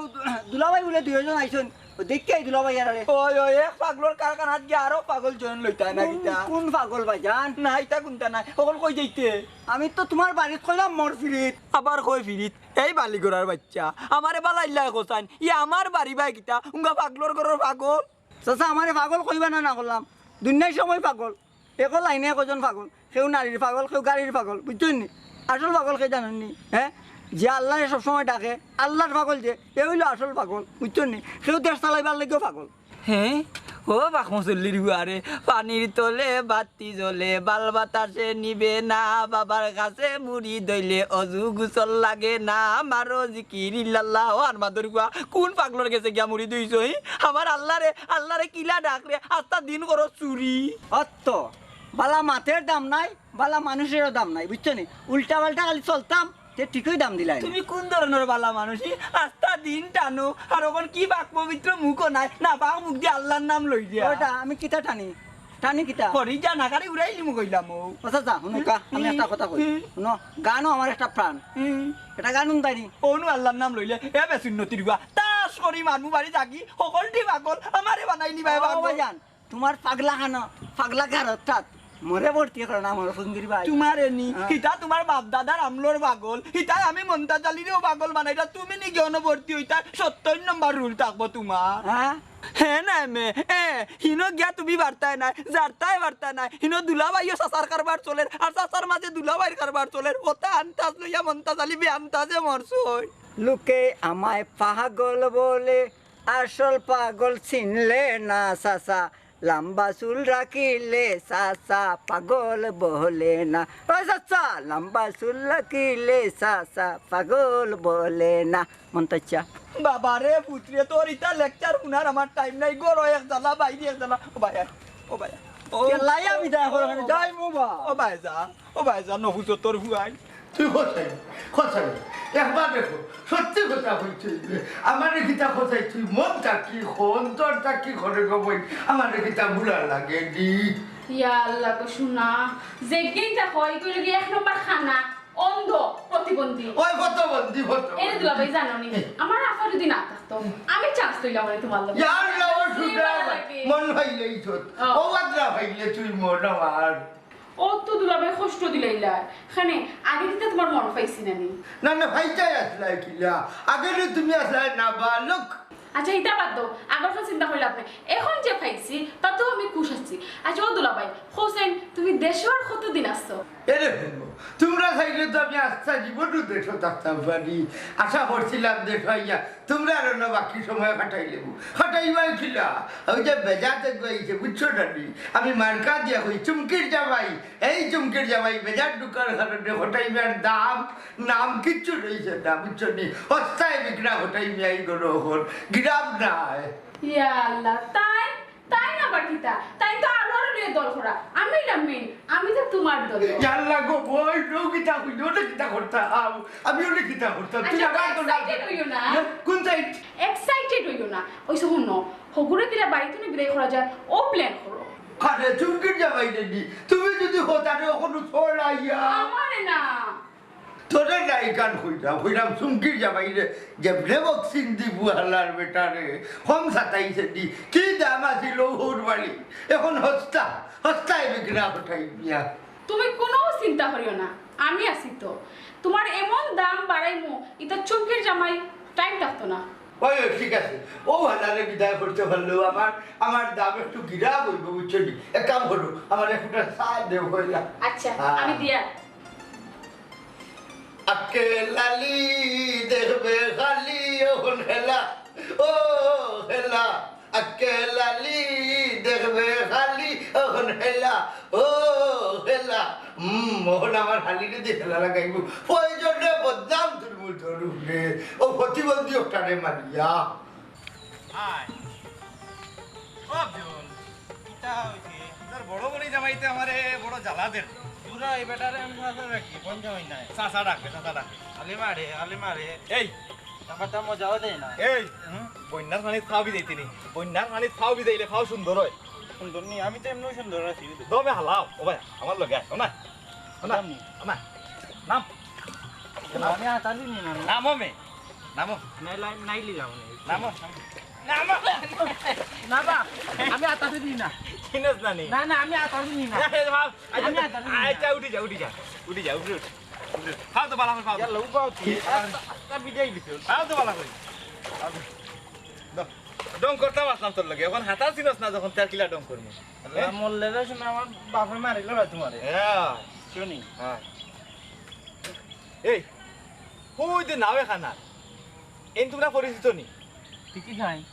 দুলাভাই বুলে দুইজন আইছইন। ও দেখি আই দুলাভাই আর আরে। ওই, ওই, এক পাগলর কারখানাত গিয়া আরো পাগল জয়েন লইতা না কিতা? কোন পাগল ভাইজান? না, ইতা কুনতা নাই। হকল কই যাইতে? আমি তো তোমার বাড়িত কইলাম মর ফিরিত। আবার কই ফিরিত? এই বালিগড়ার বাচ্চা। আমারে বালা ইল্লায় কছাইন। ই আমার বাড়ি বায় কিতা? উঙ্গা পাগলর ঘরর পাগল। চাচা, আমারে পাগল কইবা না, না করলাম। দুনিয়ার সময় পাগল। একো লাইনে একজন পাগল, কেউ নারীর পাগল, কেউ গাড়ির পাগল, বুঝছইন নি? আসল পাগল কে জানইন নি? হ্যাঁ, যে আল্লাহরে সবসময় ডাকে, আল্লাহর পাগল যে, এ অইলো আসল পাগল, বুঝছইন নি? কেউ দেশ চালাইবার লাগিও পাগল। হ্যাঁ, ও পাক মুসল্লির বুয়ারে, পানির তলে বাতি জ্বলে, বাল বাতাসে নিবে না, বাবার কাছে মুড়ি দইলে অজু গোসল লাগে না, মারো জিকির ইল্লাল্লাহ। ও আরমাদর বুয়া, কোন পাগলর গেছে গিয়া মুড়ি দইছো, হি? আমার আল্লাহরে, আল্লাহরে কিলা ডাক রে, আস্তা দিন করো চুরি। অত বালা মাতের দাম নাই, বালা মানুষেরও দাম নাই, বুঝছো নি? উল্টা পাল্টা খালি চলতাম, তে ঠিকই দাম দিলাই। তুমি কোন ধরনের বালা মানুষ? ই আস্তা দিন টানো, আর অখন কি পাক পবিত্র মুখও নাই, না পাক মুখ দিয়া আল্লাহর নাম লই দিয়া। ওটা আমি কিতা টানি? টানি কিতা? করি যা না কারে উড়াইলি মুখ অইলাম ও। আচ্ছা, যা, হুনো কা, আমি একটা কথা কই। হুম। হুনো, গানও আমার একটা প্রাণ। হুম। এটা গান হুনতায়নি? অনু আল্লাহর নাম লইলে, এ বেসুন্নতির গুয়া, তাস করি মারমু বাড়ি থাকি, হকলটি পাগল, আমারে বানাইলি বায় ও পাগল। ভাইজান, তোমার পাগলা খানো, পাগলা গারত থাত। মোরে ভর্তি করো না, মোর সুন্দরী ভাই। তুমারে নি, হ্যাঁ। হিতা তুমার বাপ দাদার আমলর পাগল, হিতায় আমি মন্তাজ আলীরেও পাগল বানাইরা, তুমি নি গিয়া অনো ভর্তি অইতায়, সত্তইর নম্বর রুল থাকবো তুমার। হ্যাঁ? হে নায় মে, এ, হিনো গিয়া তুমি পারতায় নায়, যারতায় পারতায় নায়, হিনো দুলাভাইও চাচার কারবার চলের, আর চাচার মাঝে দুলাভাইর কারবার চলের, অতা আন্তাজ লইয়া মন্তাজ আলী বেআন্তাজে মরছইন। লোকে আমায় পাগল বলে, আসল পাগল চিনলে না চাচা, লম্বা চুল রাখিলে চাচা পাগল বলে না। ও চাচা, লম্বা চুল রাখিলে চাচা পাগল বলে না। মন্তাজ চা। বাবারে পুতরে, তোর ইতা lecture হুনার আমার time নাই। ঘরো এক জ্বালা, বাইরে এক জ্বালা। ও ভাই, ও ভাই, ও কেলাইয়া বিদায় করো, যাই মুবা। ও ভাই যা, ও ভাই যা, নহুজো তোর হুয়াই। তুই কছাই, কছাই, একবার দেখো, সত্যি কথা কইতে অইবে। আমারে কিতা কছাই, তুই মন থাকি, অন্তর থাকি করে গো বই, আমারে কিতা বুড়া লাগে দি। ইয়া আল্লাহ গো, শোনা, যে গেইটা হয়, তুই লাগি এক নম্বর খানা, অন্ধ, প্রতিবন্ধী। ওই প্রতিবন্ধী, প্রতিবন্ধী। এরে দুলাভাই জানো নি, আমার আফা যদি না থাকতো, আমি chance লইলাম রে তোমার লগে। ইয়ার লাও সুদা, মন হইলেই তো। ও। ও বাদরা হইলে তুই মন আমার। ও তো দুলাভাই কষ্ট দিলাইলা। খানে আগে দিতে তোমার মন পাইছি না নি? না, না, ভাইটাই আসলাই কিলা। আগে রে তুমি আসলাই না বালক। আচ্ছা, ইটা বাদ দাও, আগর কথা চিন্তা করি লাভ নাই। এখন যে পাইছি, তাতেও আমি খুশ আছি। আচ্ছা, ও দুলাভাই, হোসেন, তুমি দেশো আর কতদিন আছো? এরে হুনো, তুমরা চাইলে তো আমি আস্তা জীবনও দেশো থাকতাম পারি। আশা করছিলাম দেশো আইয়া তুমরার অনো বাকি সময় কাটাই লেবু। কাটাইবায় কিলা? ওই যে বেজাত এগু আইছে, বুঝছো না নি? আমি মার্কা দিয়া কই, চুমকির জামাই, এই চুমকির জামাই বেজাত ঢুকার কারণে কাটাইবার দাম, নাম কিচ্ছু রইছে না, বুঝছো নি? হস্তায় বিক্রা কাটাই মিয়াই গরো হল, গিরাম নাই। ইয়া আল্লাহ, তাই তাই না আবার কিতা? তাই তো আরো আরো নিয়ে দল করা। আমি না মেন, আমি তো তোমার দল। ইয়াল্লা গো, বই, ও কিতা কইলো, ওটা কিতা করতাম? আমি ওটা কিতা করতাম? তুই আচ্ছা, আমার দল না। Excited হইও না। না, কোন side? Excited হইও না। ওই যে হুনো, হগুরে দিলা বাড়ি তুমি বিদায় করা যায়, ও plan করো। আরে, চুমকির জামাই রেডি। তুমি যদি হো, তাহলে ওখানে চল আইয়া। আমারে না। তোরে না ইখান কইরাম, কইরাম চুমকির জামাইরে, যেমনে boxing দিবু হালার বেটারে, কম সাতাইছে দি, কি দাম আছিল হউর বাড়ি, এখন হস্তা, হস্তায় বিক্রা উঠাই দিয়া। তুমি কোনো চিন্তা করিও না, আমি আছি তো। তোমার এমন দাম বাড়াইমু, ইতা চুমকির জামাই time থাকতো না। ওই, ওই, ঠিক আছে, ও হালারে বিদায় করতে পারলেও আমার, আমার দাম একটু গিরা বইব, বুঝছো নি? এক কাম করো, আমার একটা চা দেও কইলা। আচ্ছা, হ্যাঁ। আমি দিয়া আক্কেল আলী দেখবে খালি অখন খেলা, ও খেলা। আক্কেল আলী দেখবে খালি অখন খেলা, ও খেলা। হুম, অখন আমার হালি যদি খেলা লাগাইব, প্রয়োজনে বদনাম তুলব তোর উপরে। ও প্রতিবন্ধী ওটারে মারিয়া। আয়। ও আব্দুল, কিতা হইছে? তোর বড় বড়ি জামাইতে আমারে বড় জ্বালা দের। পুরা এই বেটারে আমি চাচা ডাকি, কোন জামাই নাই? চাচা ডাকবে, চাচা ডাকবে। আলিমা রে, আলিমা রে। এই। আমারটা মজাও দেয় না। এই, হুম? বন্যার পানিত ফাও ভিজাইতে নি। বন্যার পানিত ফাও ভিজাইলে ফাও সুন্দর হয়। সুন্দর নি? আমি তো এমনিও সুন্দর আছি। দমে হালাও। ও ভাই, আমার লগে আয়। ও না। ও না। নাম নি? ও না। নাম। আমি আতালি নি না। নামো মে। নামো। নাই, নাই, নাই লিলাম নি। নামো। নামো। না বা, আমি আতালি নি না। চিনস না নি? না, না, আমি আতালি নি না। আরে বাপ, আচ্ছা, আমি আতালি নি না। আচ্ছা, উঠি যা, উঠি যা। উঠি যা, উঠি, উঠি। উঠি। খাও তো বালা করে, খাও তো। ইয়াল্লা, উবাও তুই। আস্তা, আস্তা বিদায় দিছো। খাও তো বালা করে। খাও তো। দ-, ডং করতাম আসলাম তোর লগে। অখন হাতা চিনস না যখন, তার কিলা ডং করমু? আল্লাহ, হ্যাঁ? মরলে রে শোনা, আমার বাপে মারিল না তোমারে। হ্যাঁ। শুনি। হ্যাঁ। এই, ওই যে নাও এখানা। এন তোমরা পরিচিত নি? ঠিকই খাই।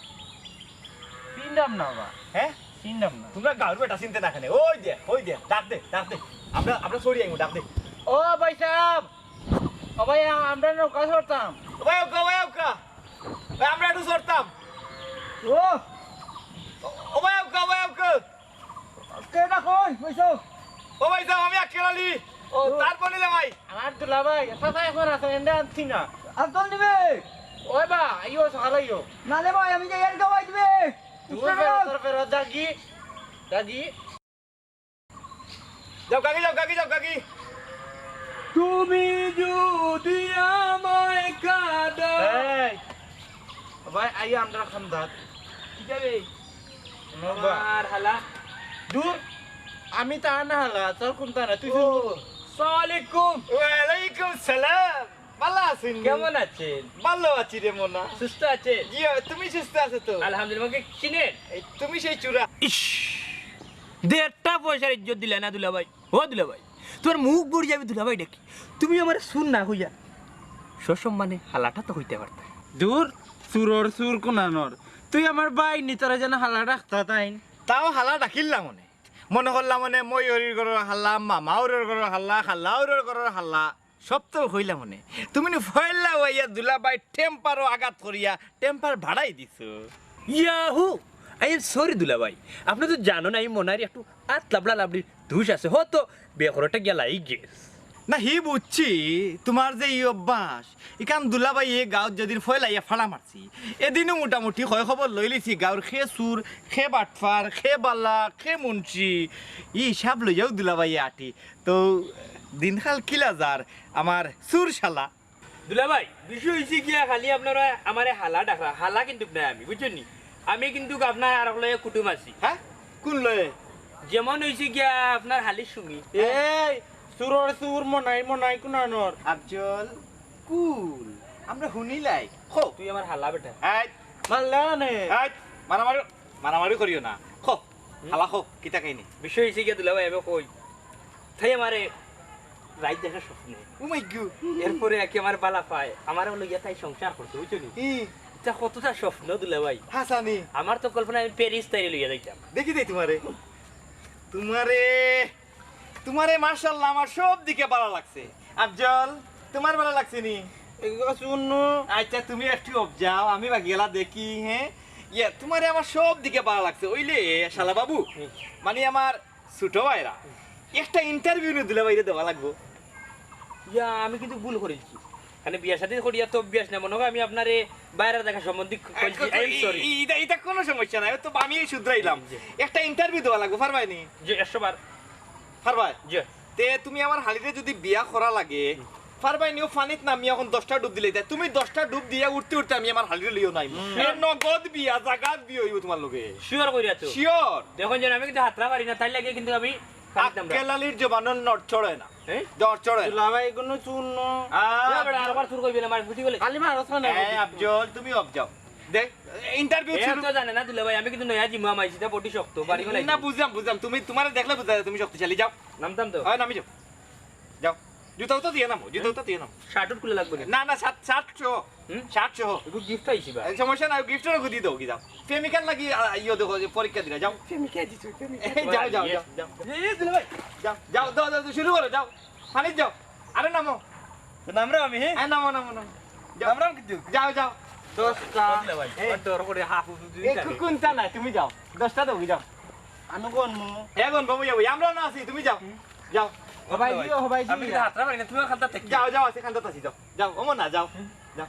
চিনলাম না বা। হ্যাঁ? চিনলাম না। তোমরা গাঁওর বেটা চিনতে না কেনে? ওই দে, ওই দে, ডাক দে, ডাক দে। আমরা, আমরা সরি আইমু, ডাক দে। ও ভাই সাহেব, ও ভাই, আ-, আমরা নৌকা চড়তাম। ও ভাই, ওকা, ভাই, ওকা। ভাই, আমরা একটু চড়তাম। ও। ও ভাই, ওকা, ভাই, ওকা। কে না কই, কইছো? ও ভাই সাহেব, আমি আক্কেল আলী। ও, ও। তার বনিলে ভাই। আমার দুলা ভাই, চাচা এখন আছে, এনে আনছি না। আর দল নিবে? ওই বা, আইও, সকালে আইও। না রে ভাই, আমি যাই আর গাওয়াই দিবে। তুই উঠে ফেরত, গেল। তোর ফেরত, দাগি, দাগি। যাও, গাগি, যাও, গাগি, যাও, গাগি। তুমি যদি আমায় কাঁদাও। এই, ভাই, আইয়া আমরা খান্দাত। কি যাবে? নো বা। আমার হালা। দূর। আমি তো আনা হালা, তোর কোনটা না, তুই ও, শুন। সালাম আলাইকুম। ওয়ালাইকুম সালাম। ভালা আছইন নি? কেমন আছেন? ভালা আছি রে মনা। সুস্থ আছেন? জি, তুমি সুস্থ আছো তো? আলহামদুলিল্লাহ। আমাকে চিনেন? এই, তুমি সেই চুরা। ইশ, দেড়টা পয়সার ইজ্জত দিলা না দুলাভাই। ও দুলাভাই, তোমার মুখ বড়ি যাবে দুলাভাই ডাকি। তুমি আমার সুর না কইয়া সসম্মানে হালাটা তো কইতে পারতা। দূর, চুরর চুর কুনানর। তুই আমার ভাই নি, তোরা যেন হালা ডাকতা তাইন। তাও হালা ডাকিলাম মনে। মনে করলাম মনে ময়ূরীর ঘরর হালা, মামাউরর ঘরর হালা, খালাউরর ঘরর হালা। সব তো কইলাম মনে। তুমি নি ফয়লা অইয়া দুলাভাই টেম্পারও আঘাত করিয়া টেম্পার বাড়াই দিছো। ইয়াহু! I am sorry দুলাভাই। আপনি তো জানেন আমি মনার একটু আত লাবড়া লাবড়ির দোষ আছে। হয়তো বেকরটা গিয়া লাগি গেছে। না, হি বুঝছি, তোমার যে ই অভ্যাস, ইখান দুলাভাই এ গাঁওত যেদিন ফয়লাইয়া ফাড়া মারছি, এদিনও মোটামুটি খয় খবর লইলিছি গাঁওর খে চুর, খে বাটফার, খে বালা, খে মুন্সি, ই হিসাব লইয়াও দুলাভাইয়ে আটি। তো দিনকাল কিলা যার আমার চুর শালা। দুলাভাই, বিষয় অইছে গিয়া খালি আপনারা আমারে হালা ডাকরা, হালা কিন্তুক নায় আমি, বুঝছইন নি? আমি কিন্তুক আপনার আরক লগে কুটুম আছি। হ্যাঁ? কোন লগে? যেমন অইছে গিয়া আপনার হালির সঙ্গী। এই, চুরর চুর, মনাই মনাই কুনানর। আফজল, কুল, আমরা হুনিলাই। খো। তুই আমার হালা বেটা। এই, মারলা নে। এই, মারামারি, মারামারি করিও না। খো, হুম? হালা খো, কিতা কাহিনী? বিষয় অইছে গিয়া দুলাভাই, আমি কই, তাই আমারে রাইত দেখে স্বপ্নে। ও মাই গড। এরপরে একে আমার বালা পায়, আমারে লইয়া তাই সংসার করছে, বুঝছো নি? ই। ইটা কতটা স্বপ্ন দুলাভাই। হাসানি। আমার তো কল্পনা আমি প্যারিস তাইরে লইয়া যাইতাম। দেখি দেই তোমারে। তোমারে, তোমারে মাশাআল্লাহ আমার সব দিকে ভালা লাগছে। আফজল, তোমার ভালা লাগছে নি? এগুলো শূন্য। আচ্ছা, তুমি একটু অফ যাও, আমি বাকি গেলা দেখি, হ্যাঁ? ইয়ে, তোমারে আমার সব দিকে ভালা লাগছে। ওইলে, শালা বাবু, হুম। মানে আমার ছোট ভাইরা, একটা ইন্টারভিউ নি দুলাভাইরে দেওয়া লাগবো। ইয়া, আমি কিন্তু ভুল করেছি। মানে বিয়া শাদী করিয়া তো অভ্যাস না, মনে হয় আমি আপনারে বাইরে দেখা সম্বন্ধে কইছি। I am sorry। ই-, ই-, ইটা, ইটা কোনো সমস্যা নাই, ও তো আমি শুধরাইলাম। জি। একটা ইন্টারভিউ দেওয়া লাগবো, পারবায় নি? জি, একশো বার। পারবায়? জি। তে তুমি আমার হালিরে যদি বিয়া করা লাগে, হুম। পারবায় নি? ও পানিত নামি এখন দশটা ডুব দিলে তাই। তুমি দশটা ডুব দিয়া উঠতে উঠতে আমি আমার হালিরে লইও নাই। হুম। এ নগদ বিয়া, জাগাত বিয়া অইবো তোমার লগে। শিওর কইরা তো? শিওর। দেখুন যেন আমি কিন্তু হাতরা পারি না, তাই লাগে কিন্তু আমি পানিত নামরা। আক্কেল আলীর জবানর নড়চড় অয় না। এই? দরচড় অয় না। দুলাভাই কোনো চুর ন। আ, না বেটা, আরবার চুর কইবি না, মার বুঝি গেলে। খালি মারছ না। এ, আফজল, তুমি অফ যাও। দেখ, ইন্টারভিউ এ শুরু। তো জানে না দুলাভাই, আমি কিন্তু নয়া জিমা মাইছি, তা বডি শক্ত, বাড়ি গলাই না, দিবি। বুঝলাম, বুঝলাম। তুমি, তোমারে দেখলে বুঝা যায় তুমি শক্তিশালী। যাও। নামতাম তো। হয়, নামি যাও। যাও। জুতা উতা দিয়ে নামো, জুতা উতা দিয়ে নামো। শার্ট উট খুলে লাগবে না। না, না, শার্ট, শার্ট সহ। হুম? শার্ট সহ। এগু গিফট আইছি বা। এই সমস্যা নাই, গিফট ওগু দি দাও, কি যাও। প্রেমিকার লাগি, আ, ইয়ে দেখো, যে পরীক্ষা দিরা, যাও। প্রেমিকা দিছো, প্রেমিকা। এই, যাও, যাও, ইয়ে। যাও, যাও। এই, এই, দুলাভাই। যাও, যাও, যাও, যাও, শুরু করো, যাও। পানিত যাও। আরে নামো। তো নামরাম আমি, হ্যাঁ? হ্যাঁ, নামো, নামো, নামো। যাও। নামরাম কিন্তু। যাও, যাও। দশটা। বুঝলে ভাই, এই। আমার ডর করে হাফ উঠে এ, দিতে কু-, হবে। কোনটা না, তুমি যাও। দশটা দাও, যাও। আমি কোন মু? এখন বাবু যাবো, আমরা না আছি, তুমি যাও। হুম। যাও। হবাই দিও, হবাই দিও। আমি কিন্তু হাতরা পারি না, তুমি খান্তা থেকে। যাও, যাও, আছে খান্তা আছি, যাও। যাও, ওমো না, যাও। হুম। যাও।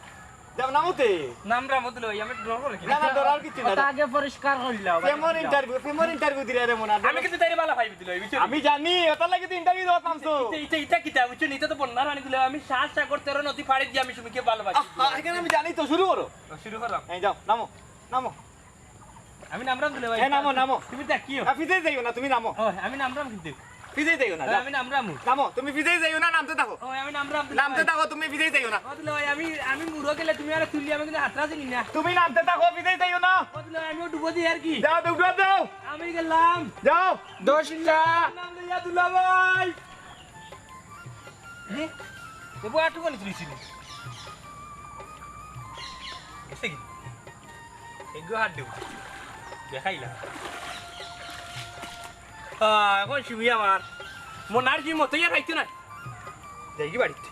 যাও, নামো তে। নামরাম দুলাভাই, আমি ডর করে কি? না, না, ডরার কিচ্ছু না, ওটা যাও। আগে পরিষ্কার করিলাও, প্রেমর যাও। ইন্টারভিউ, প্রেমর ইন্টারভিউ দিরা রে মনা। আমি কিন্তু তাইরে বালা পাইবি দুলাভাই, বুঝছো? আমি জানি, ওটার লাগি তো ইন্টারভিউ দেওয়া নামছো। ইটা, ইটা, ইটা কিতা, বুঝছো? ইটা তো বন্যার পানি দুলাভাই, আমি সাত সাগর তেরো নদী পাড়ি দিয়া আমি সুমিকে ভালোবাসি। আহা, এখানে আমি জানি তো, শুরু করো। ও, শুরু করলাম। এই যাও, নামো, নামো। আমি নামরাম দুলাভাই। এই নামো, নামো। তুমি দেখিও। না, ফিজে যাইও না, তুমি নামো। ও, আমি নামরাম কিন্তু। ফিজে যাইও না, ও, যাও। আমি নামরাম। নামো, তুমি ফিজে যাইও না, নামতে থাকো। ও, আমি নামরাম দুলাভাই। নামতে থাকো, তুমি ফিজে যাইও না। ও দুলাভাই, আমি, আমি মুড়ো গেলে তুমি আর তুলি, আমি কিন্তু হাতরা চিনি না। তুমি নামতে থাকো, ফিজে যাইও না। ও দুলাভাই, আমিও ডুবো দিই আর কি। যাও, ডুব, ডুব দাও। আমি গেলাম। যাও। দশটা। নাম লইয়া দুলাভাই। এ, এ বউ আটু কোনে তুলেছিল? গেছে কি? এগো হাত দেব। দেখাইলা। আহ, এখন শুনি আমার মনার কি মতো ইয়ে খাইতো না। যাই কি বাড়িতে?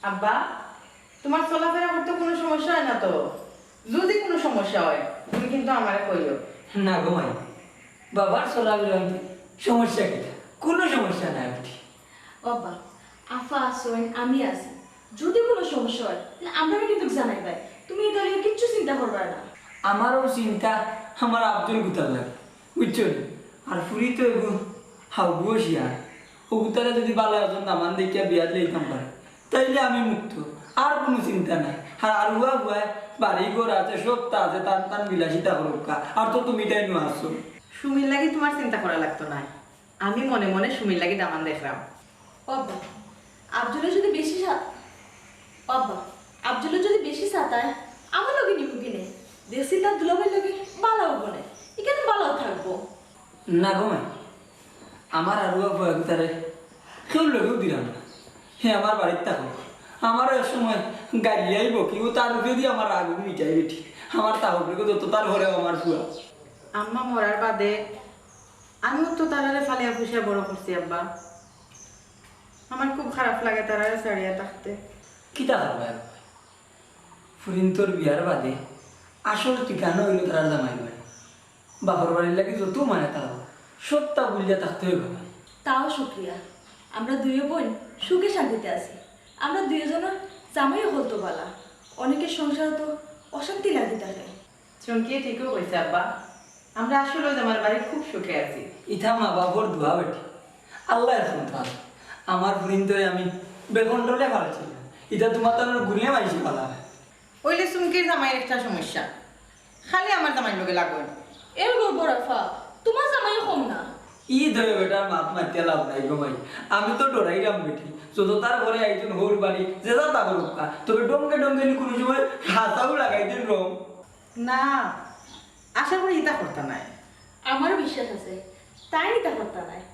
আব্বা, তোমার চলাফেরা করতে কোনো সমস্যা হয় না তো? যদি কোনো সমস্যা হয়, তুমি কিন্তু আমারে কইও। না গো মাই, বাবার চলাফেরা হইতে সমস্যা কিতা? কোনো সমস্যা নাই বেটি। ও আব্বা, আফা আছইন, আমি আছি। যদি কোনো সমস্যা হয়, তাহলে আমরারে কিন্তু জানাইবায়। তুমি ইটা লইয়া কিচ্ছু চিন্তা করবায় না। আমারও চিন্তা আমার আফজল গুতার লাগে, বুঝছো নি? আর ফুরি তো এগু হাউগুও শিয়ার। ও গুতারে যদি ভালা একজন দামান দেখিয়া বিয়া দিলে দিতাম পারে, তাইলে আমি মুক্ত, আর কোনো চিন্তা নাই। আর হুয়া হুয়ায় বাড়ি ঘর আছে, সবতা আছে, তান তান বিলাসিতা করউক্কা। আর তো তুমি তাইন আছো। সুমির লাগি তুমার চিন্তা করা লাগতো নায়, আমি মনে মনে সুমির লাগি দামান দেখরাম। ও আব্বা, আফজলে যদি বেশি সা-, ও আব্বা, আফজলে যদি বেশি সাতায়, আমার লগে নিবো কিনে? দেখছি তার দুলাভাইর লগে বালাও বনে, ইখানে বালাও থাকবো। না গো মাই, আমার আর হুয়া হুয়া তারে কেউর লগেউ দিরাম না। হে আমার বাড়িত থাকউক, আমারও এক সময় গাইল্লাইবো কি, ও তার উপরেদি আমার রাগ মিটাই বেটি। আমার থাকউক রে, যত তার ঘরেও আমার ফুয়া। আম্মা মরার বাদে আমিও তো তারারে ফালিয়া ফুসিয়া বড় করছি আব্বা। আমার খুব খারাপ লাগে তারারে ছাড়িয়া থাকতে। কিতা করবায় আর? ফুরিন্তর বিয়ার বাদে আসল ঠিকানা অইলো তারার জামাইর বাড়ি। বাপর বাড়ির লাগি যত মায়া তারা, সবতা ভুলিয়া থাকতে অইবো। তাও শুক্রিয়া, আমরা দুইও বইন সুখে শান্তিতে আছি। আমরা দুইওজনর জামাইও হকলতো বালা, অনেকের সংসারো তো অশান্তি লাগি থাকে। চুমকিয়ে ঠিকউ কইছে আব্বা, আমরা আসলে জামাইর বাড়ি খুব সুখে আছি। ইতা মা বাপর দোয়া বেটি, আল্লায় রাখউক। আমার ফুরিন্তরে আমি বেকন্ট্রোলে ফালছি না, ইতা তুমার তানোর গুণে মাইনষে ফালায়। অইলে চুমকির জামাইর একটা সমস্যা, খালি আমার জামাইর লগে লাগইন। এর গো বড় আফা, তুমার জামাইও কম না। ই দুইও বেটার মাত মাতিয়া লাভ নাই গো মাই, আমি তো ডরাইরাম বেটি। যত তার ঘরে আইছইন হউর বাড়ি, যে যা তা করউক্কা, তবে ডঙ্গে ডঙ্গে নি কুনু সময় হাছাউ লাগাই দেইন রং। না, আশা করি ইতা করতা নায়। আমারও বিশ্বাস আছে, তাইন ইতা করতা নায়।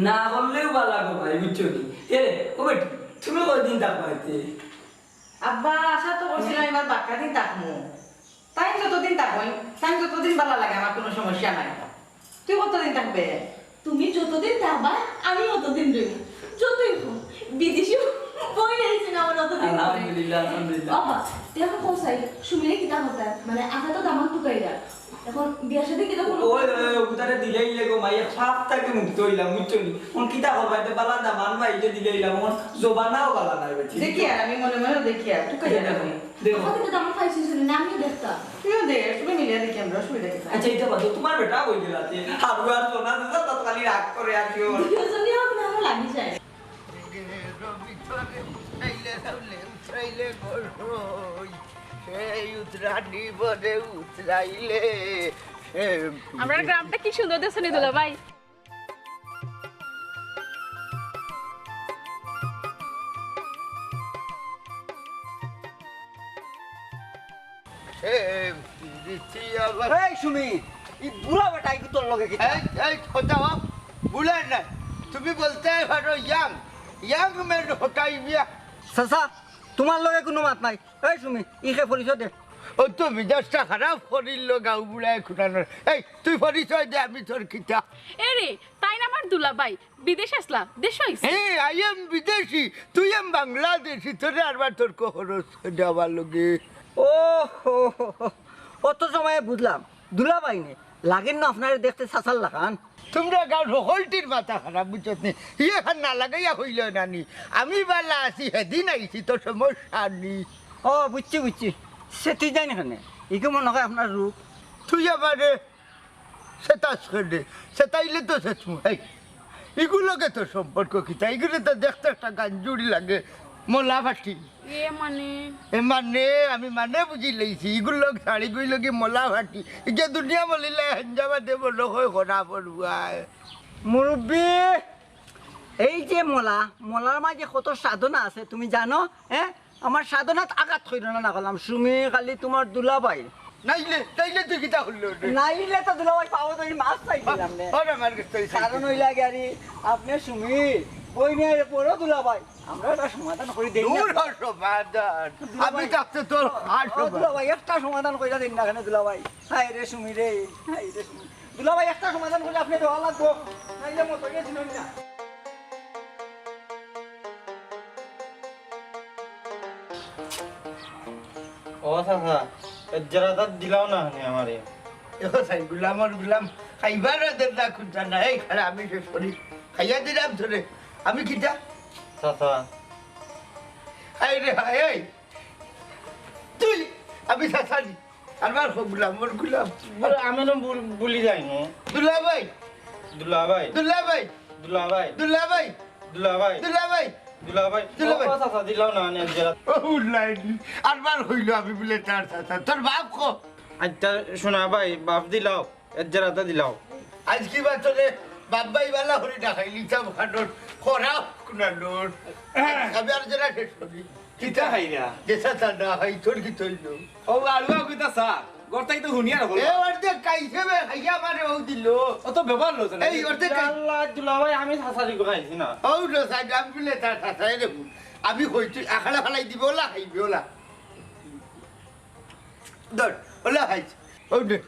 না করলেও বালা গো মাই, বুঝছো নি? এ রে, ও বেটি, তুমি কয়দিন থাকবায় তে? আব্বা, আশা তো করছিলাম এবার বাক্কা দিন থাকমু। তাইন যতদিন থাকইন, তাইন যতদিন বালা লাগে আমার কুনু সমস্যা নাই। তুই কতদিন থাকবে? তুমি যতদিন থাকবায়, আমি অতদিন রইমু। যতই হোক, বিদেশি বইন আইছে না আমার অতদিন পরে। আলহামদুলিল্লাহ, আলহামদুলিল্লাহ। বাবা, তুই এখন কও চাই, সুমিরে কিতা করতায়? মানে, আফা তো দামান টুকাইরা। এখন বিয়া শাদী কিতা করবো? ওই, ওই, ওই, উতারে দিলাইলে গো মাই, এক পাপ থাকি মুক্ত অইলাম, বুঝছো নি? এখন কিতা করবায়? তে বালা দামান পাইলে দিলাইলাম, এখন জমানাও বালা নাই, বুঝছো? দেখি আর, আমি মনে মনে দেখি আর, টুকাইরা দেখো। দেখো। আফা কিন্তু দামান পাইছে, শুনি না, আমিও দেখতাম। তুইও দে, সবে মিলিয়া দেখি আমরা, অসুবিধা কিতা? আচ্ছা, ইতা বাদ দেও, তুমার বেটা অই গেলা তে, হারু আর সোনা দাদা, তাত খালি রাগ করে আর কি ওর। দুইওজনই আপনারা লাগি যায়। সেই উতরানি বনে উতরাইলে, সে আমরার গ্রামটা কি সুন্দর দেখছো নি দুলাভাই? এই সুমি, ই বুড়া বেটা, ই তোর লগে কিতা? এই, এই, কথা হোক, বুড়া না, তুমি বলতে পারো ইয়াং, ইয়াং ম্যান হটাই মিয়া। চাচা, তুমার লগে কুনু মাত নাই। এই সুমি, ইকে পরিচয় দে। ও তো মিজাজটা খারাপ করিল, গাউ বুড়ায় খুটানোর। এই, তুই পরিচয় দে, আমি তোর কিতা? এ রে, তাইন আমার দুলাভাই, বিদেশ আছলা, দেশ আইছে। Hey, I am বিদেশি, তুই am বাংলাদেশি, তোরে আরবার তর্ক খরচ দেওয়ার লগে। ও হো হো হো, অত সময়ে বুঝলাম, দুলাভাই নে, লাগের না আপনারে দেখতে চাচার লাখান। তুমরা গাউর হকলটির মাথা খারাপ, বুঝছত নি? ইয়ে খান না লাগাইয়া কইল না নি, আমি বালা আছি, হেদিন আইছি, তো সমস্যা নি। ও, বুঝছি, বুঝছি। সে তুই জানি কেনে? ইকে মনে হয় আপনার রূপ। তুই আমারে সেতাস করে দে, সেতাইলে তো সেতমু। এই, ইগুর লগে তোর সম্পর্ক কিতা? ইগুরে তো দেখতে একটা গাঞ্জুড়ি লাগে, মলা ফাটি। এ মানে? এ মানে, আমি মানে বুঝি লইছি, ইগুর লগ শাড়ি গুই লগি মলা ফাটি। ইগে দুনিয়া মলিলা হেঞ্জাবাদে বড় হয় খরা পড়ুয়ায়। মুরব্বি, এই যে মলা, মলার মাঝে কত সাধনা আছে তুমি জানো? হ্যাঁ, আমার সাধনাত আঘাত কইরো না, না করলাম। সুমি খালি তোমার দুলাভাই। নাইলে, তাইলে তুই কিতা করলো রে? নাইলে তো দুলাভাই পাও ধরি মাছ চাই দিলাম রে। ওরে আমার গেছে তুই কারণ হইলা গিয়ারি, আপনি সুমি, বই নিয়ে বড় দুলাভাই। আমরা একটা সমাধান করি দেই না। দূর হ সমাধান। দুলাভাই। আমি থাকতে তোর আর ও সমাধান। দুলাভাই, একটা সমাধান কইরা দিন না কেন দুলাভাই? হায় রে সুমি রে, হায় রে সুমি। দুলাভাই, একটা সমাধান করে আপনি দেওয়া লাগবো, নাইলে মতো গেছিল না। ও চাচা, এ জেরা তাত দিলাও না হানে আমারে। দেখো চাই, গুলামর গুলাম, খাইবার আদর না খুঁজা না, এই খারা আমি শেষ করি, খাইয়া দিলাম তোরে, আমি কিতা? চাচা। হায় রে হায়, এই, তুই, আমি চাচা নি। আমার হো গুলাম, মোর গুলাম। বল, আমি না ভুল-, ভুলি যাই না। দুলাভাই। দুলাভাই। দুলাভাই। দুলাভাই। দুলাভাই। দুলাভাই। দুলাভাই। দুলাভাই, দুলাভাই। ও, ও চাচা, দিলাও না, নে, এক জেরা। ও, উল্লাই দি। আরবার কইলো আমি বুলে তার চাচা। তোর বাপ কো? আচ্ছা, শোনা ভাই, বাপ দিলাও, এক জেরাটা দিলাও। আইজ কিবা তোরে বাপ ভাই বালা করি ডাকাইলি, চাপ খানোর, খরা কুনানোর। আমি আর জেরা শেষ করি। কিতা খাইরা? যে চাচা না খাই, তোর কিতা অইলো? ও, আলুয়া কিতা চা? গরতাই তো হুনিয়া রাখো। এ, অর্ধেক খাইছে বে, খাইয়া আমারে ও দিল। ও তো ব্যবহার লইছে না। এই, অর্ধেক খাই- আল্লাহ, দুলাভাই, আমি চাচারি গো খাইছি না। ও, লো, সাইড, আমি বুলে তার চাচা, এ দেখুন। আমি কই তুই আখাড়া ফালাই দিবে, ওলা খাইবে, ওলা। ধর, ওলা খাইছে। ও দে।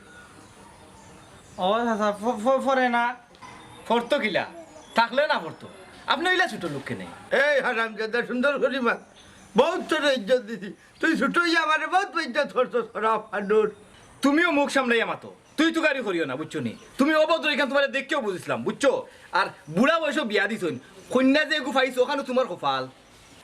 ও চাচা, ফ-, ফ-, ফরে না। ফরতো কিলা? থাকলে না ফরতো। আপনে অইলা ছোট লোক কেনে? এই হারামজাদা, সুন্দর করি মা। বহুত তোরে ইজ্জত দিছি। তুই ছোট অইয়া আমারে বহুত বেইজ্জত করছস, খারাপ মানুষ। তুমিও মুখ সামলাইয়া মাতো। তুই তুকারি করিও না, বুঝছো নি? তুমি অভদ্র, ইখান তুমারে দেখিয়াউ বুঝছিলাম, বুঝছো? আর বুড়া বয়সো বিয়া দিছইন, কইন্যা যে এগু পাইছো, অখানউ তুমার কপাল।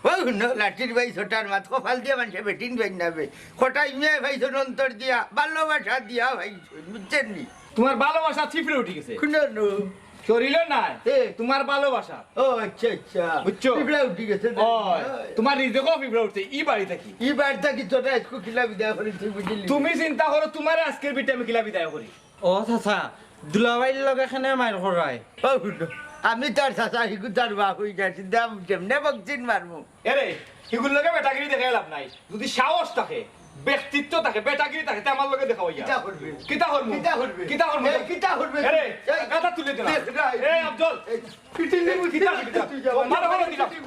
ও হুনো, লাঠির বাই ছোটার মাত, কপাল দিয়া মানষে বেটিন বাই না বে। কটাই মিয়া পাইছইন অন্তর দিয়া, ভালোবাসা দিয়া পাইছইন, বুঝছইন নি? তুমার ভালোবাসা ফিফড়ে উঠি গেছে। কুনো নু? শরীলো নাই, এ। তুমার ভালোবাসা। ও আচ্ছা, আচ্ছা। বুঝছো? ফিফড়া উঠি গেছে না? ওই, তুমার রিজেকো ফিফড়া উঠছে, ই বাড়ি থাকি। ই বাড়ি থাকি তোরা আইজকু কিলা বিদায় করি, তুই বুঝলি? তুমি চিন্তা করো, তুমারে আইজকের ভিতরে আমি কিলা বিদায় করি। ও চাচা, দুলাভাইর লগে কেনে মাইর করায়? ও হুনো, আমি তার চাচা, হিগু তার বাপ অই গেছি, দাম যেমনে বকচিন মারমু। এরে, হিগুর লগে বেটাগিরি দেখাই লাভ নাই। যদি সাহস থাকে, ব্যক্তিত্ব থাকে, বেটাগিরি থাকে, তে আমার লগে দেখা অইয়া। কিতা করবে? কিতা করমু? কিতা করবে? কিতা করমু? এ, কিতা করবে? এরে, এই, গাদা তুলে দে না। দেখ না, এই, এ, আফজল। এই, পিটিলে কিতা, কিতা? তুই যা, ও, মারো, মারো, দিলাম। এই,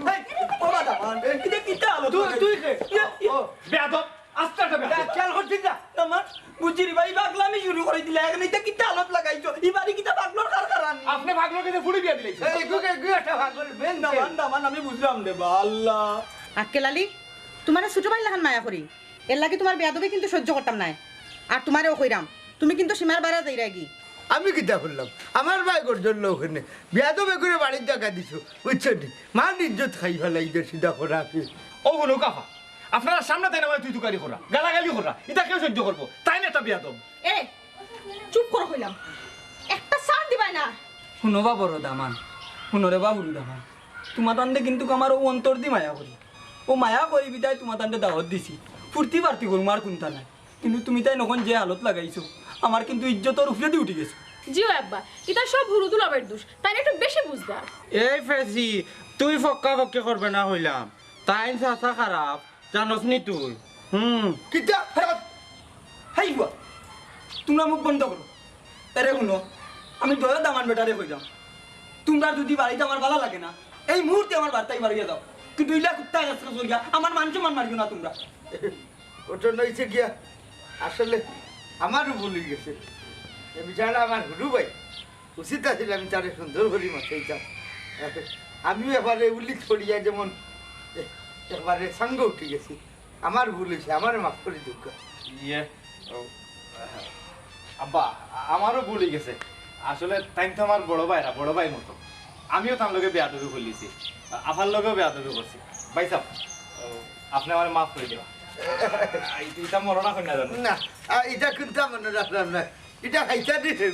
ও বাবা, এই, কিতা, কিতা আলো তুই, তুই কে? ইয়া, ইয়া। ও। বেয়াদব, আস্তে আস্তে বেয়াদব। খেয়াল করছিস না? আমার বুঝছি রে ভাই, পাগলামি শুরু করি দিলা। এখন ইটা কিতা আলত লাগাইছো? ই বাড়ি কিতা পাগলর কারখানা নি? আপনে পাগলর কাছে ফুড়ি বিয়া দিলাইছেন। এই, এগু, এগু একটা পাগল, বেন দামান, দামান, আমি বুঝলাম রে বা, আল্লাহ। আক্কেল আলী, তুমারে ছোট ভাইর লাখান মায়া করি। এর লাগি তুমার বেয়াদবি কিন্তু সহ্য করতাম নায়। আর তুমারেও কইরাম, তুমি কিন্তু সীমার বারা যাইরায়গি। আমি কিতা করলাম? আমার ভাই গর্জন লো ওখানে। বেয়াদব এগুরে বাড়ির জাগা দিছো, বুঝছো নি? মান ইজ্জত খাই ফালাই দে সিধা করা আপনি। ও হুনো কাফা, আপনারা সামনে তাই না তুই তুকারি করা, গালাগালি করা, ইটা কেউ সহ্য করবো? তাইন একটা বেয়াদব। এ, চুপ করো কইলাম, একটা সাউন্ড দিবায় না। হুনো বা বড় দামান, হুনো রে বা হুরু দামান, তুমাতানরে কিন্তু আমার ও অন্তর দি মায়া করি। ও মায়া করি বিদায় তুমাতানরে দাওয়াত দিছি। ফুর্তি ফার্তি করমু আর কুন্তা নাই। কিন্তু তুমি তাইন অখন যে হালত লাগাইছো, আমার কিন্তু ইজ্জতর উপরেদি উঠি গেছে। জি অয় আব্বা, ইতা সব হুরু দুলাভাইর দোষ, তাইন একটু বেশি বুঝদার। এই ফেসি, তুই ফক্কা ফক্কি করবে না কইলাম। তাইন চাচা খারাপ, জানোস নি তুই? হুম। কিতা? হেই, হেই বুয়া, তুমরা মুখ বন্ধ করো। এরে হুনো, আমি দয়া দামান বেটারে কইরাম, তুমরার যদি বাড়িত আমার ভালা লাগে না, এই মুহূর্তে আমার বাড়িত থাকি বারইয়া যাও। কিন্তু ইলা কুত্তা গাছ করিয়া আমার মান সম্মান মারিও না তুমরা। ঘটনা অইছে গিয়া, আসলে আমারও ভুল অই গেছে। এ বেচারা আমার হুরু ভাই, উচিত আছিল আমি তারে সুন্দর করি মাতাইতাম। আমিও এবারে উলিত পড়িয়া যেমন এ-, একবারে সাঙ্গ উঠি গেছি। আমার ভুল অইছে, আমারে মাফ করি দেউক্কা। ইয়ে, ও, আব্বা, আ-, আমারও ভুল অই গেছে। আসলে তাইন তো আমার বড় ভাইরা, বড় ভাইর মতো। আমিও তান লগে বেয়াদবি করিলিছি, আ-, আফার লগেও বেয়াদবি করছি। ভাইসাব, ও, আপনে আমারে মাফ করি দেবা। আ, ইটা মনো রাখইন না জানো? না, আ, ইটা কুন্তা মনো রাখলাম না। ইটা খাইতা দিছে।